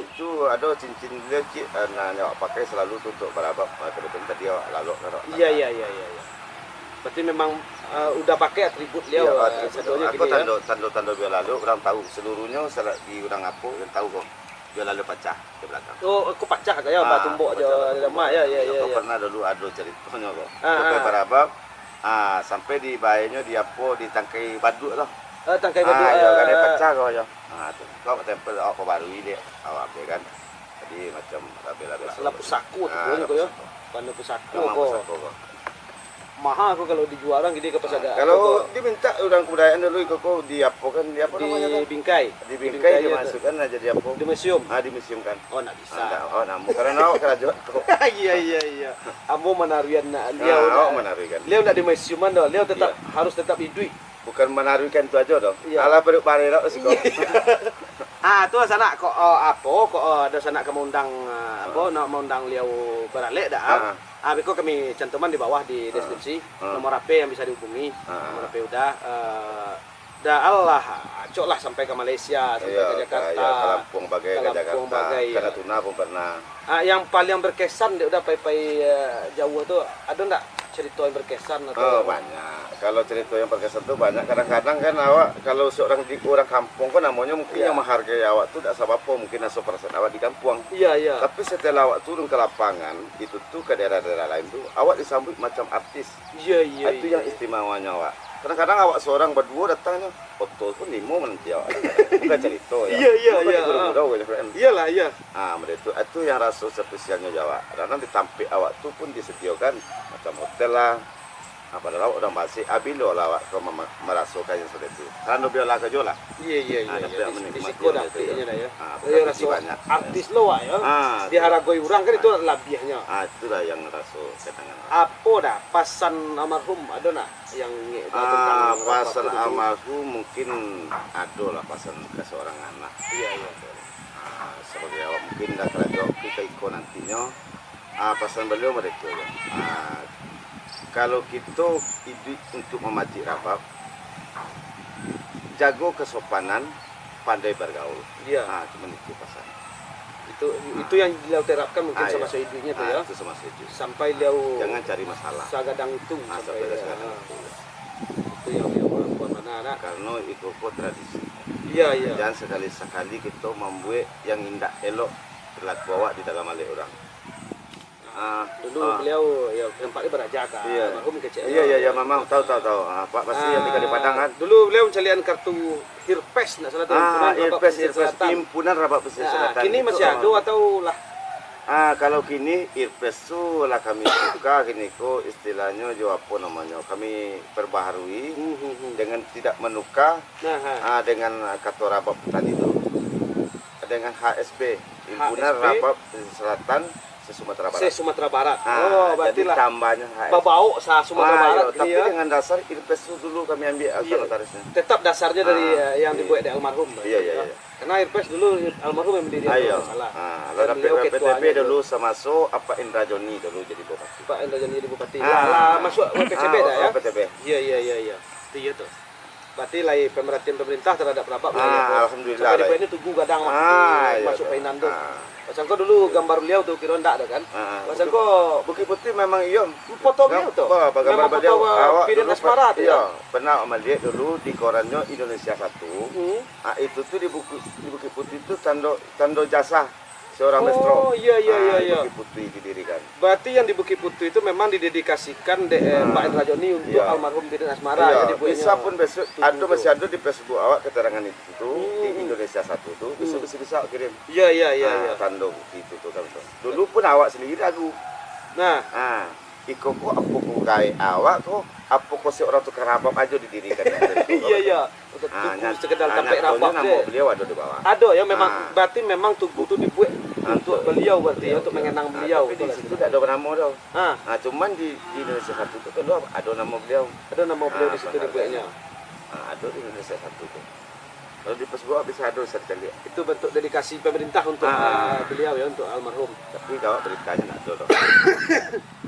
Itu ado cincin liau cik, ah, nah, yang awak pakai selalu tu untuk barabab, ah, kebetulan tadi awak lalok kan awak Iya, tangkap. Iya, iya, iya, iya. Berarti memang uh, udah pakai atribut liau Iya, uh, atribut. Sadonyo Aku kini yo. Tando tando tando biola lalu orang tahu seluruhnyo selagi orang apo yang tahu kok biola lalu pacah di belakang. Oh, aku pacah kayo Ah, batumbok pacah jo batumbok. lemah yo yo yo. Aku Yo. Pernah dulu ado ceritonyo kok. Ah, Sampai ah. Barabab, ah, sampai di baenyo di apo di tangkai baduak tu. Ah, tangkai Ah, baduak. yo, ah, kadai pacah kau yo. Ah, tu. Kau temple awak babarui dek awak ambil kan. Jadi macam rabel-rabel. Salah pusako tu Ah, pun lah ko yo. pusako. Pano pusako Memang ko. Pusako kau. Maha ko kalau dijual orang gede ka pasar. Kalau diminta urang kebudayaan dulu iko ko di apo kan, di apo namonyo Di tu? Bingkai. Di Bingkai Bingkai je tu. Dimasukkan aja di apo? Di museum. Ah, di museum kan. Oh, nak bisa. Ah, ndak, oh, namun karena awak karajo ko. Iya, iya, iya. Ambo manaruian nak liau. Ah, nak- awak manaruikan. Liau nak di museum dah. Liau tetap Iya. harus tetap hidup. Bukan manaruikan tu aja doh. Iya. Alah perut bareh dak siko. Ah, tu sanak kok oh, apo kok oh, ada sanak ka maundang ah, apo nak maundang liau baralek dah. Ah. Ah, beko kami cantuman di bawah di deskripsi Ah. nomor H P yang bisa dihubungi. Ah. Nomor H P udah eh, dah Allah, acok lah sampai ke Malaysia, sampai Iya, ke Jakarta. iya, ka Lampung bagai, Ka ka Lampung Jakarta, bagai, ka iya. Natuna pun pernah. Ah, yang paling berkesan dek udah pai-pai eh, jauh tu ada ndak cerita yang berkesan atau Oh, banyak. Kalau cerita yang berkesan tu banyak. Kadang-kadang kan awak kalau seorang di orang kampung kan namonyo mungkin Iya. yang menghargai awak tu dak sabapo, mungkin asa perasaan awak di kampung. Iya, iya. Tapi setelah awak turun ke lapangan, itu tu ke daerah-daerah lain tu, awak disambut macam artis. Iya, iya. Ah, itu iya. Yang istimewanya awak. Kadang-kadang awak seorang berdua datangnya, foto pun limo menanti awak. Bukan cerita ya. Iya, iya, Bukan iya, digurau-gurau je kan. Iyalah, iya. Ah, model tu, itu yang rasa spesialnya awak. Kadang di tampek awak tu pun disediakan macam hotel lah. Ah, padahal awak orang basik, ah, bilo lah awak tu mema- merasakan yang seperti itu. Karena biola kerja lah. Iya, iya, iya. Ah, iya. tapi Di- menikmati Di siko orang dapek itu, je lah ya. Ah, Iya, bukan rasa biji banyak. Artis lo wak ya. Ah, Diharagoi orang kan itu labiahnya. Ah, itulah yang rasa kenangan. Apo dah pasan almarhum ada nak yang ingek dah tentang Ah, rapat pasan tu? Almarhum mungkin ada lah pasan ke seorang anak. Iya, iya. Ah, sebagai awak mungkin dah kerajaan kita iko nantinyo. Ah, pasan beliau mereka je. Ah, kalau kita hidup untuk mamacik rabab, jago kesopanan, pandai bergaul. Iya. Ah, cuma itu pasan. Itu itu yang beliau terapkan mungkin Ah, iya. Samaso iduiknya tu Ah, ya. Itu samaso iduik. Sampai beliau Jangan cari masalah. Sagadang tu Ah, sampai sampai ya. sagadang Ah. tu. Itu yang beliau mampuan mana nak. Karena itu ko tradisi. Iya, iya. Jangan sekali-sekali kita membuat yang indak elok berlaku awak di dalam alek orang. Ah, Dulu ah, beliau ya tempat dia beraja kan. Iya. Almarhum kecil. Iya, iya, iya, memang tahu, tahu, tahu. Ah, Pak pasti yang di Kalipadang kan. Dulu beliau mencalian kartu Irpes nak salah tu. Ah, Himpunan Rapat Irpes, Pesisir Irpes, Selatan. Himpunan Rapat Pesisir Nah, Selatan. kini Itu masih memang ada atau lah? Ah, kalau kini Irpes tu lah kami tukar kini ko istilahnyo jo apa namonyo, kami perbaharui Hmm, hmm, hmm. dengan tidak menukar Nah, ha. ah, dengan ah, kato Rabab tadi tu, dengan H S B, Himpunan H S B. Rabab Pesisir Selatan se-Sumatera Barat. Se-Sumatera Barat. Ah, Oh, berarti jadi lah tambahnya H S B. Babaok sa Sumatera Ah, Barat iya, gitu tapi ya. Dengan dasar Irpes tu dulu kami ambil ah, Iya. sekretarisnya. Tetap dasarnya dari Ah, eh, yang iya. Dibuat dari almarhum. Iya, iya, iya. Karena Irpes dulu almarhum yang mendirikan Ah, iya. kalau nggak salah. Ah, Dan lalu beliau W P T B ketuanya dulu samaso Pak Indra Joni dulu jadi bupati. Pak Indra Joni jadi bupati. Ah. Lah, lah masuk W P T B Ah, dah ya. W P T B. Iya, iya, iya, iya. Itu iya tuh. Berarti lah permintaan pemerintah terhadap Rabab lah Ah, ya, Bos. alhamdulillah Sampai lah. Dibuat ini tugu gadang lah. Ah, iya, Masuk iya. Painan tu. Ah. Pasal kau dulu gambar beliau tu kira ndak ada kan? Ah, Pasal Bukit- kau Bukit Putih memang iya. Foto beliau tu. Ba- ba- gambar Memang foto beliau. uh, Awak Pirin dulu Asmara tu iya, ya. Pernah melihat dulu di korannya Indonesia Satu. Hmm. Ah, itu tu di buku di Bukit Putih tu tando tando jasa. Seorang maestro. Oh, iya, iya, iya, iya. Di Bukik Putih didirikan. Berarti yang di Bukik Putih itu memang didedikasikan dek eh, Pak Indra Joni untuk almarhum Birin Asmara. Iya, ya, dibuatnya. Bisa pun besok ada masih ada di Facebook awak keterangan itu tu, di Indonesia Satu tu, bisa bisa bisa awak kirim. Iya, iya, iya, ah, iya. Tanda bukti itu tu kan. Dulu pun awak sendiri ragu. Nah, ah, iko ko apo ko gaek awak ko, apo ko si orang tukang rabab ajo didirikan. Iya, iya. Untuk ah, tugu sekedar ah, tampek rabab namo beliau ada di bawah. Ada ya memang ah. Berarti memang tugu tu dibuat ah, untuk beliau berarti ya, untuk mengenang beliau. Ah, tapi di situ tak ada nama dah. Ah. Ah, cuman di, di Indonesia Satu tu kan ada nama beliau. Ada nama beliau ah, di situ dibuatnya. Ah, ada di Indonesia Satu tu. Kalau di Facebook bisa ada bisa dicari. Itu bentuk dedikasi pemerintah untuk ah. Uh, beliau ya, untuk almarhum. Tapi kalau beritanya nak ada dah.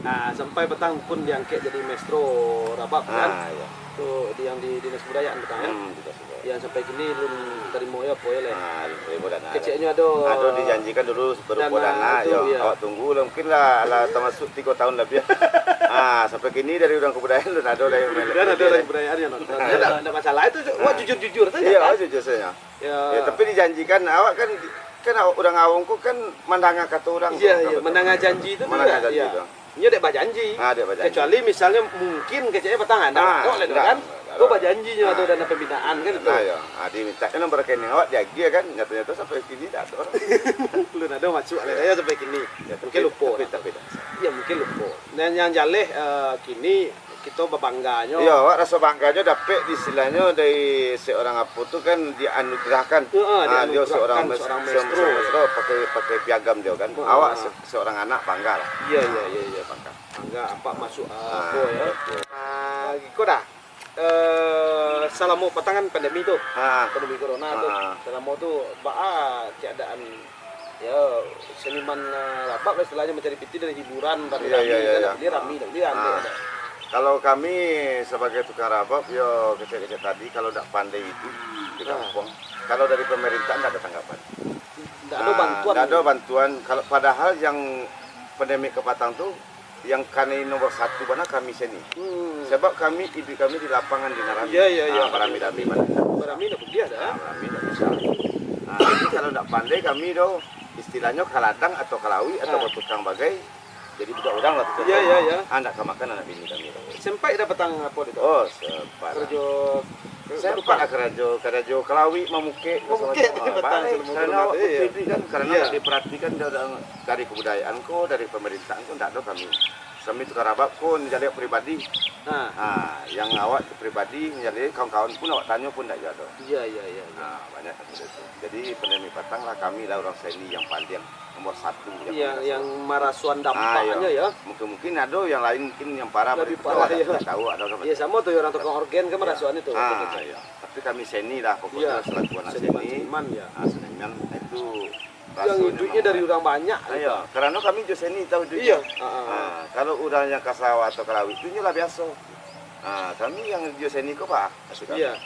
Nah, sampai petang pun diangkek jadi maestro rabab kan. Ah, iya. Tu di yang di dinas kebudayaan petang ya. Hmm, dinas kebudayaan. Yang sampai kini belum terima ya apa ya leh. Ah, belum terima dan keceknya ada. Ada dijanjikan dulu berupa dana, dana itu, ya. Iya. Awak tunggu lah mungkin lah, lah termasuk tiga tahun lebih. Ah, sampai kini dari orang kebudayaan belum ada lah yang melek. Dan ada orang kebudayaan yang nonton. Tidak ada masalah itu. Wah jujur-jujur saja. Iya, kan? Jujur saja. Ya. Ya, tapi dijanjikan awak kan kan orang awam ko kan mandanga kato orang. Iya, iya, mandanga janji tu. Mandanga janji tu. Inyo dek bajanji. Ah, dek bajanji. Kecuali misalnya mungkin keceknya petang anak ah, kan. Kau bajanji nyo ada dana pembinaan kan itu. Nah, ya. Ah, diminta kan nomor rekening awak diagih kan. Nyata-nyata sampai kini tak ada. Belum ada masuk lah ya sampai kini. Ya, mungkin lupa. Tapi, tapi, ya mungkin lupa. Dan yang jaleh uh, kini Kito babangganyo. Iyo, awak raso bangganyo dapek di istilahnyo dari seorang apo tu kan dianugerahkan. Heeh, ah, dio seorang mes- seorang maestro, maestro pakai pakai piagam dio kan. Heeh. Awak se- seorang anak bangga lah. Iyo, iyo, iyo, iyo. Bangga. Bangga apak masuk ah, apo yo. Betul. Ah, iko dah. Eh, salamo patangan pandemi tu. Ah. Pandemi corona tu. Ah. Salamo tu baa keadaan Yo, seniman uh, rabab lah istilahnyo mencari piti dari hiburan, rami-rami, ya, ya, kan, ya, ya. Beli rami, tak beli rami. Ah. Kalau kami sebagai tukang rabab, yo kecek-kecek tadi, kalau dak pandai itu di kampung, kalau dari pemerintah ndak ada tanggapan. Ndak ada bantuan. Ndak ada bantuan. Kalau padahal yang pandemi kapatang tu yang kanai nomor satu bana kami seni. Hmm. Sebab kami iduik kami di lapangan di Narami. Ya, ya, ya. Ah, barami-rami bana. Barami ndak buliah dah. Ah, barami ndak bisa. Ah, jadi kalau ndak pandai kami doh, istilahnyo ka ladang atau ka lawik atau ah. Batukang bagai, jadi budak urang lah tu. Ya, ya, ya. Ah, ndak ka makan anak bini kami doh. Sempat dah patang apo tu? Oh, sempat. Kerjo Sempat lah karajo, karajo ka lawik, mamukek, mamukek macam-macam. Patang. Baik, karena awak pun iduik kan, karena ndak diperhatikan dari kebudayaan ko, dari pemerintahan ko, ndak ado kami. Kami tukang rabab ko, manjaleh pribadi. Ha. Ha, yang awak pribadi, manjaleh kawan-kawan pun awak tanyo pun ndak ado. Iya, iya, iya, iya. Ha, banyak kan itu. Jadi, pandemi patang lah, kami lah urang seni yang paling nomor satu. Yang, yang marasuan dampaknyo, ya. Mungkin-mungkin ado yang lain, mungkin yang parah. Lebih parah, ya. Tahu ado kan. Iya, samo tu urang tukang orgen kan marasuan itu. Ah, iya. Tapi kami seni lah pokoknya selaku anak seni. Seniman, ya. Ah, seniman itu yang iduiknyo dari urang banyak. Ayo, karena kami jo seni tahu iduiknyo. Iya. Ah, kalau urang yang ka sawah atau ka lawik tu nyo lah biaso. Ah, kami yang jo seni ko, Pak. Iya.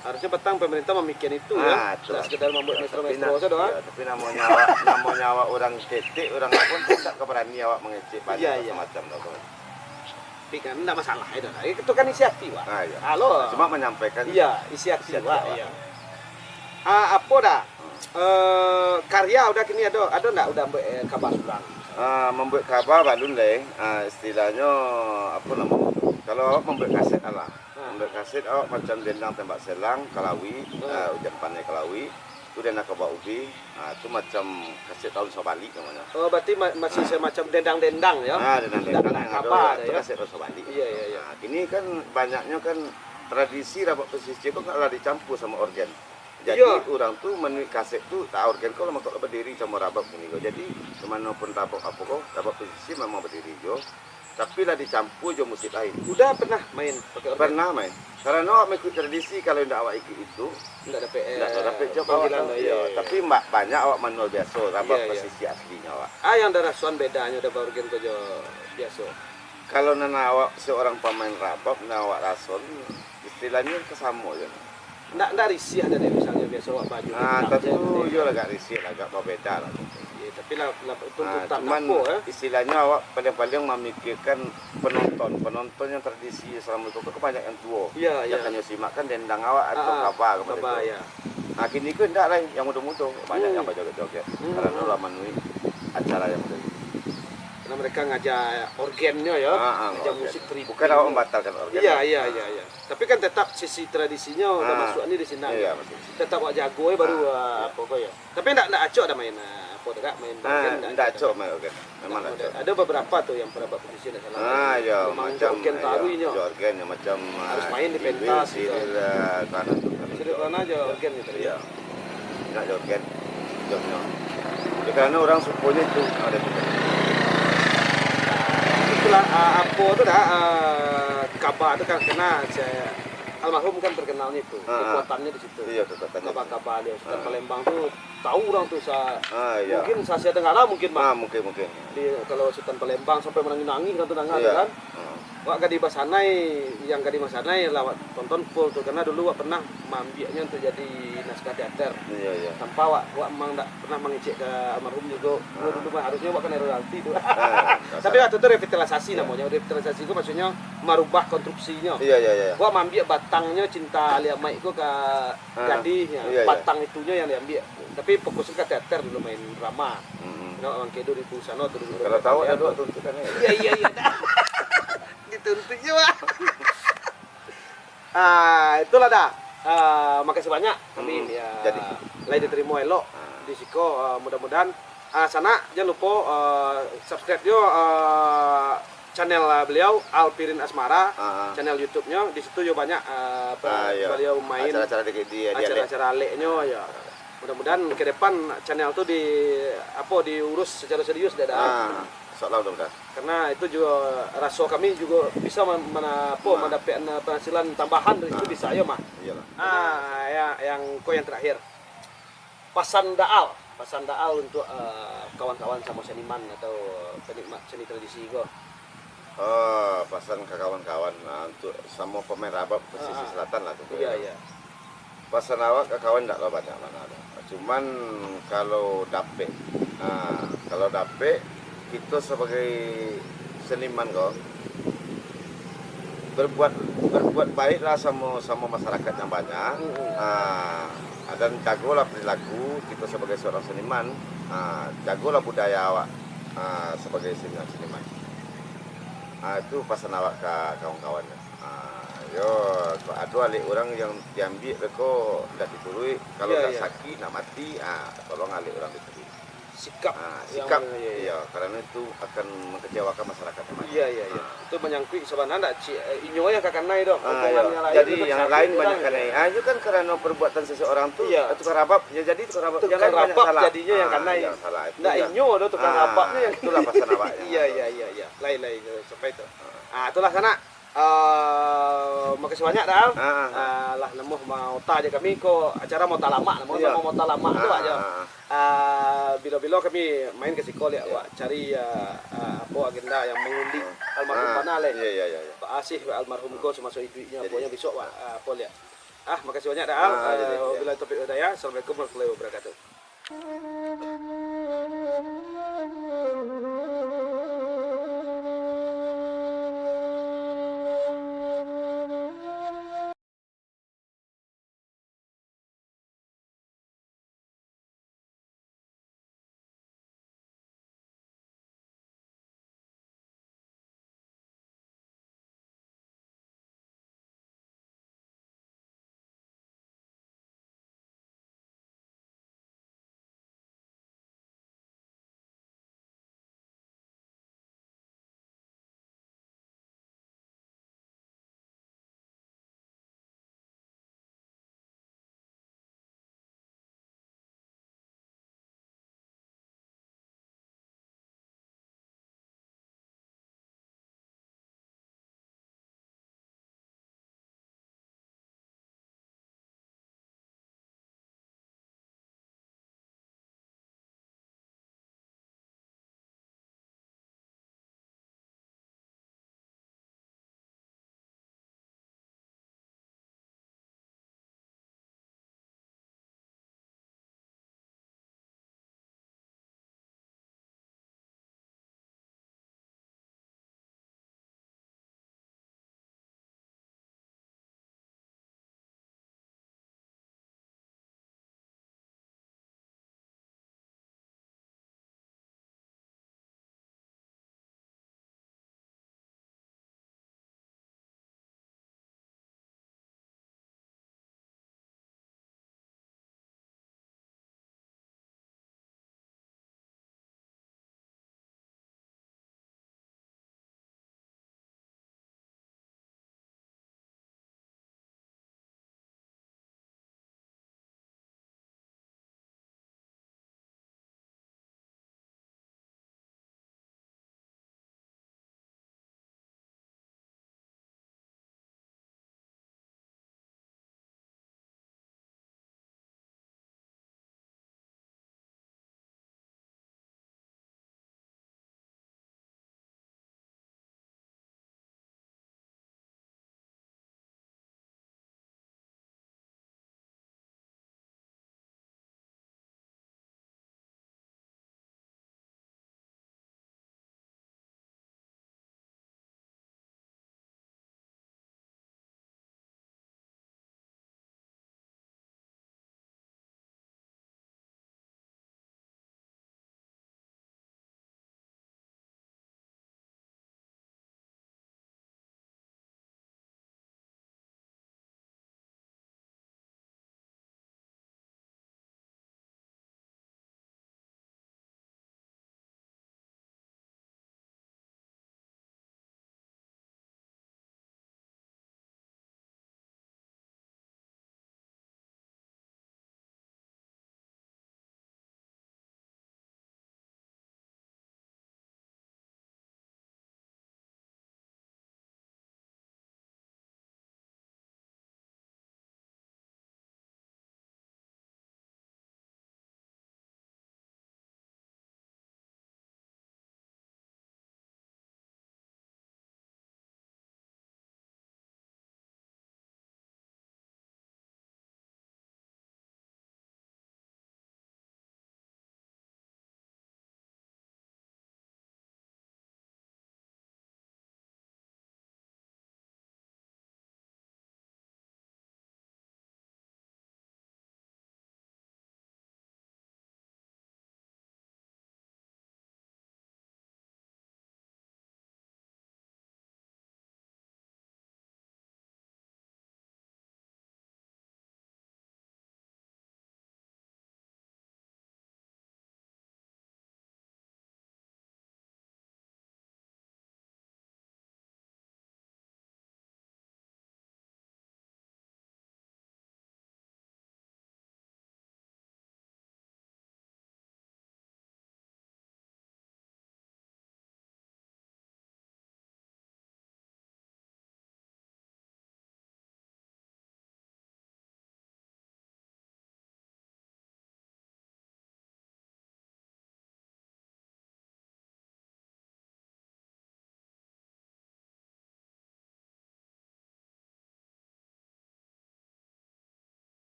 Harusnyo patang pemerintah mamikian itu, ya. Ah, tu. Ndak sekedar mambuek maestro-maestro sajo doh. Tapi namonyo awak, namonyo awak urang ketek, urang apo, ndak ka barani awak mangecek banyak macam-macam doh. Tapi kan ndak masalah itu lah. Itu kan inisiatif, Wak. Ah, iya. Halo. Cuma menyampaikan. Iya, inisiatif, Wak. Iya. Ah, apo dah? Eh, karya udah kini ado, ado ndak udah mambuek eh, kaba surang? Ah, mambuek kaba balun lai. Ah, istilahnyo apo namonyo tu? Kalau awak mambuek kaset alah. Ha. Mambuek kaset awak macam Dendang Tembak Selang, Kalawi, ha. Uh, Ujan Panai Kalawi, tu Dendang Kabak Ubi, ha, tu macam kaset Tahun Sabalik namonyo. Oh, berarti ma- masih semacam dendang-dendang ya? Ha, dendang-dendang yang ado, tu ya? Kaset Tahun Sabalik. Iya, iya, iya. Ha, kini kan banyaknyo kan tradisi rabab pesisir tu kan lah dicampur samo orgen. Jadi, iya. Urang tu manuik kaset tu, tak orgen ko lah mangko lah badiri samo rabab kini ko. Jadi, kemano pun rabab apo ko, rabab pesisir memang badiri jo. Tapi lah dicampur jo musik lain. Udah pernah main pakai orgen? Pernah main. Karano awak mengikut tradisi, kalau indak awak ikut itu, indak dapek, indak eh, dapek job awak panggilan tu. Iya, iya. Tapi ma- banyak awak manual biaso, rabab iya, iya. Pesisir aslinyo awak. Ah, yang darasuan bedanyo rabab orgen ko jo biaso? Kalau nan awak seorang pamain rabab, nan awak raso ni, istilahnyo kesamo je. Ndak, ndak risih ado dek misalnyo biaso awak baju. Ah, tentu iyo lah agak risih lah, agak babeda lah. Iya, tapi lah, lah tuntutan apo, eh? Istilahnyo awak paling-paling mamikirkan penonton, penonton yang tradisi selama itu kan banyak yang tuo. Iya, iya. Yang kanyo simak kan dendang awak atau kaba, kaba, iya. Ah, kini ko indak lai, yang mudo-mudo banyak yang bajoget-joget. Hmm. Karano lah manuhi acara yang model itu. Karena mereka ngaja orgennyo, yo. Ah, ah, ngaja orgen. Musik tripping. Bukan awak mambatalkan orgen. Iya, iya, iya, iya. Tapi kan tetap sisi tradisinyo udah masuk ni di sinan. Iya, masuk. Tetap awak jago, eh, baru, ah, apo ko, yo. Tapi ndak, ndak acok dah main, ah, apo tu, Kak, main orgen, ndak acok main orgen. Memang ndak acok. Ado beberapa tu yang perabat tradisi ndak salah. Ah, iyo, memang macam orgen taruihnyo. Iyo, orgen yang macam, harus main di pentas gitu. Siril, ah, karana tu kan. Siril karana jo orgen gitu. Iyo. Indak jo orgen, jobnyo. Yo, karano urang sukonyo itu, ado tu. Itulah, ah, apo tu dah, ah, kaba tu kan kena, almarhum kan terkenalnyo itu, kekuatannyo di situ. Iyo, kekuatannyo itu. Kaba-kaba dia, Sutan Palembang tu tahu urang tu sa-, mungkin sa-Asia Tenggara mungkin, Bang. Ah, mungkin, mungkin. Di, kalau Sutan Palembang sampai manangih-nangih urang tu danga tu kan. Wak gadih basanai, yang gadih basanai lah wak tonton full tu, karena dulu wak pernah maambiaknyo untuk jadi naskah teater. Iyo, iyo. Tanpa wak, wak memang ndak pernah mangecek ka almarhum jugo. Dulu, dulu mah harusnyo wak kanai royalti tu. Tapi waktu tu revitalisasi namonyo. Revitalisasi tu maksudnyo marubah konstruksinyo. Iyo, iyo, iyo. Wak maambiak batangnyo Cinta Alia Maik ko ka gadih, batang itunyo yang diambiak. Tapi fokusnyo ka teater dulu, main drama. Kena urang kedo di busano tu dulu. Kalau tahu dah dua tuntutan ni. Iya, iya, iya, dah. Dituntutnyo, Pak. Ah, itulah dah. Ah, makasih banyak kami, ya, jadi. Lai diterima elok di siko, ah, mudah-mudahan, ah, sanak, jangan lupa, ah, subscribe jo, ah, channel, ah, beliau, Alpirin Asmara, channel YouTube-nyo. Di situ yo banyak, ah, apa, beliau main acara-acara di, di, di acara-acara aleknyo, ya. Mudah-mudahan ke depan channel tu di, apo, diurus secara serius, dah, dah. Ah, insyaallah, mudah-mudahan. Karena itu juga raso kami juga bisa ma-, mana, apo, mandapek, ah, penghasilan tambahan dari situ, bisa, ya, mah. Iyalah. Ah, ya, yang ko yang terakhir. Pasan Daal, pasan Daal untuk, eh, kawan-kawan samo seniman atau penikmat seni tradisi ko. Oh, pasan ka kawan-kawan, ah, untuk samo pamain rabab pesisir selatan lah tu. Iya, iya. Pasan awak ka kawan ndak lo banyak bana doh. Cuman kalau dapek, ah, kalau dapek, kito sabagai seniman ko, berbuat, berbuat baiklah samo, samo masyarakat yang banyak. Ah, dan jagolah perilaku kito sabagai seorang seniman. Ah, jagolah budaya awak, ah, sabagai seniman, seniman. Ah, itu pasan awak ka kawan-kawan. Ah, yo, ado alek urang yang diambiak beko ndak dituruik, kalau ndak sakik, ndak mati, ah, tolong alek urang dituruik. Sikap. Ah, sikap, iya, karena itu akan mengecewakan masyarakat yang banyak. Iya, iya, iya. Ah. Itu menyangkut sabananyo ndak cik, eh, inyo yang ka kanai doh. Ah, iya. Jadi yang lain banyak kanai. Ah, itu kan karena perbuatan seseorang tu, tukang rabab, ya jadi tukang rabab. Tukang rabab jadinyo yang kanai. Ah, yang salah. Ndak inyo doh tukang rababnyo yang. Itulah pasan awaknyo. Iya, iya, iya, iya. Lain, lain, sampai itu. Ah, itulah sanak. Ah, makasih banyak, Dal. Ah, ah, ah. Ah, lah namuah maota jo kami ko, acara maota lamak, namuah maota lamak tu ajo. Ah, ah, ah. Ah, bilo-bilo kami main ka siko liak, wak cari, ah, ah, apo agenda yang mangunding almarhum bana lai. Iya, iya, iya, iya. Baa sih almarhum ko samaso iduiknyo, aponyo bisuak, wak, ah, apo liak. Ah, makasih banyak, Dal. Ah, jadi, iya. Wabillahi taufiq wal hidayah. Assalamualaikum warahmatullahi wabarakatuh.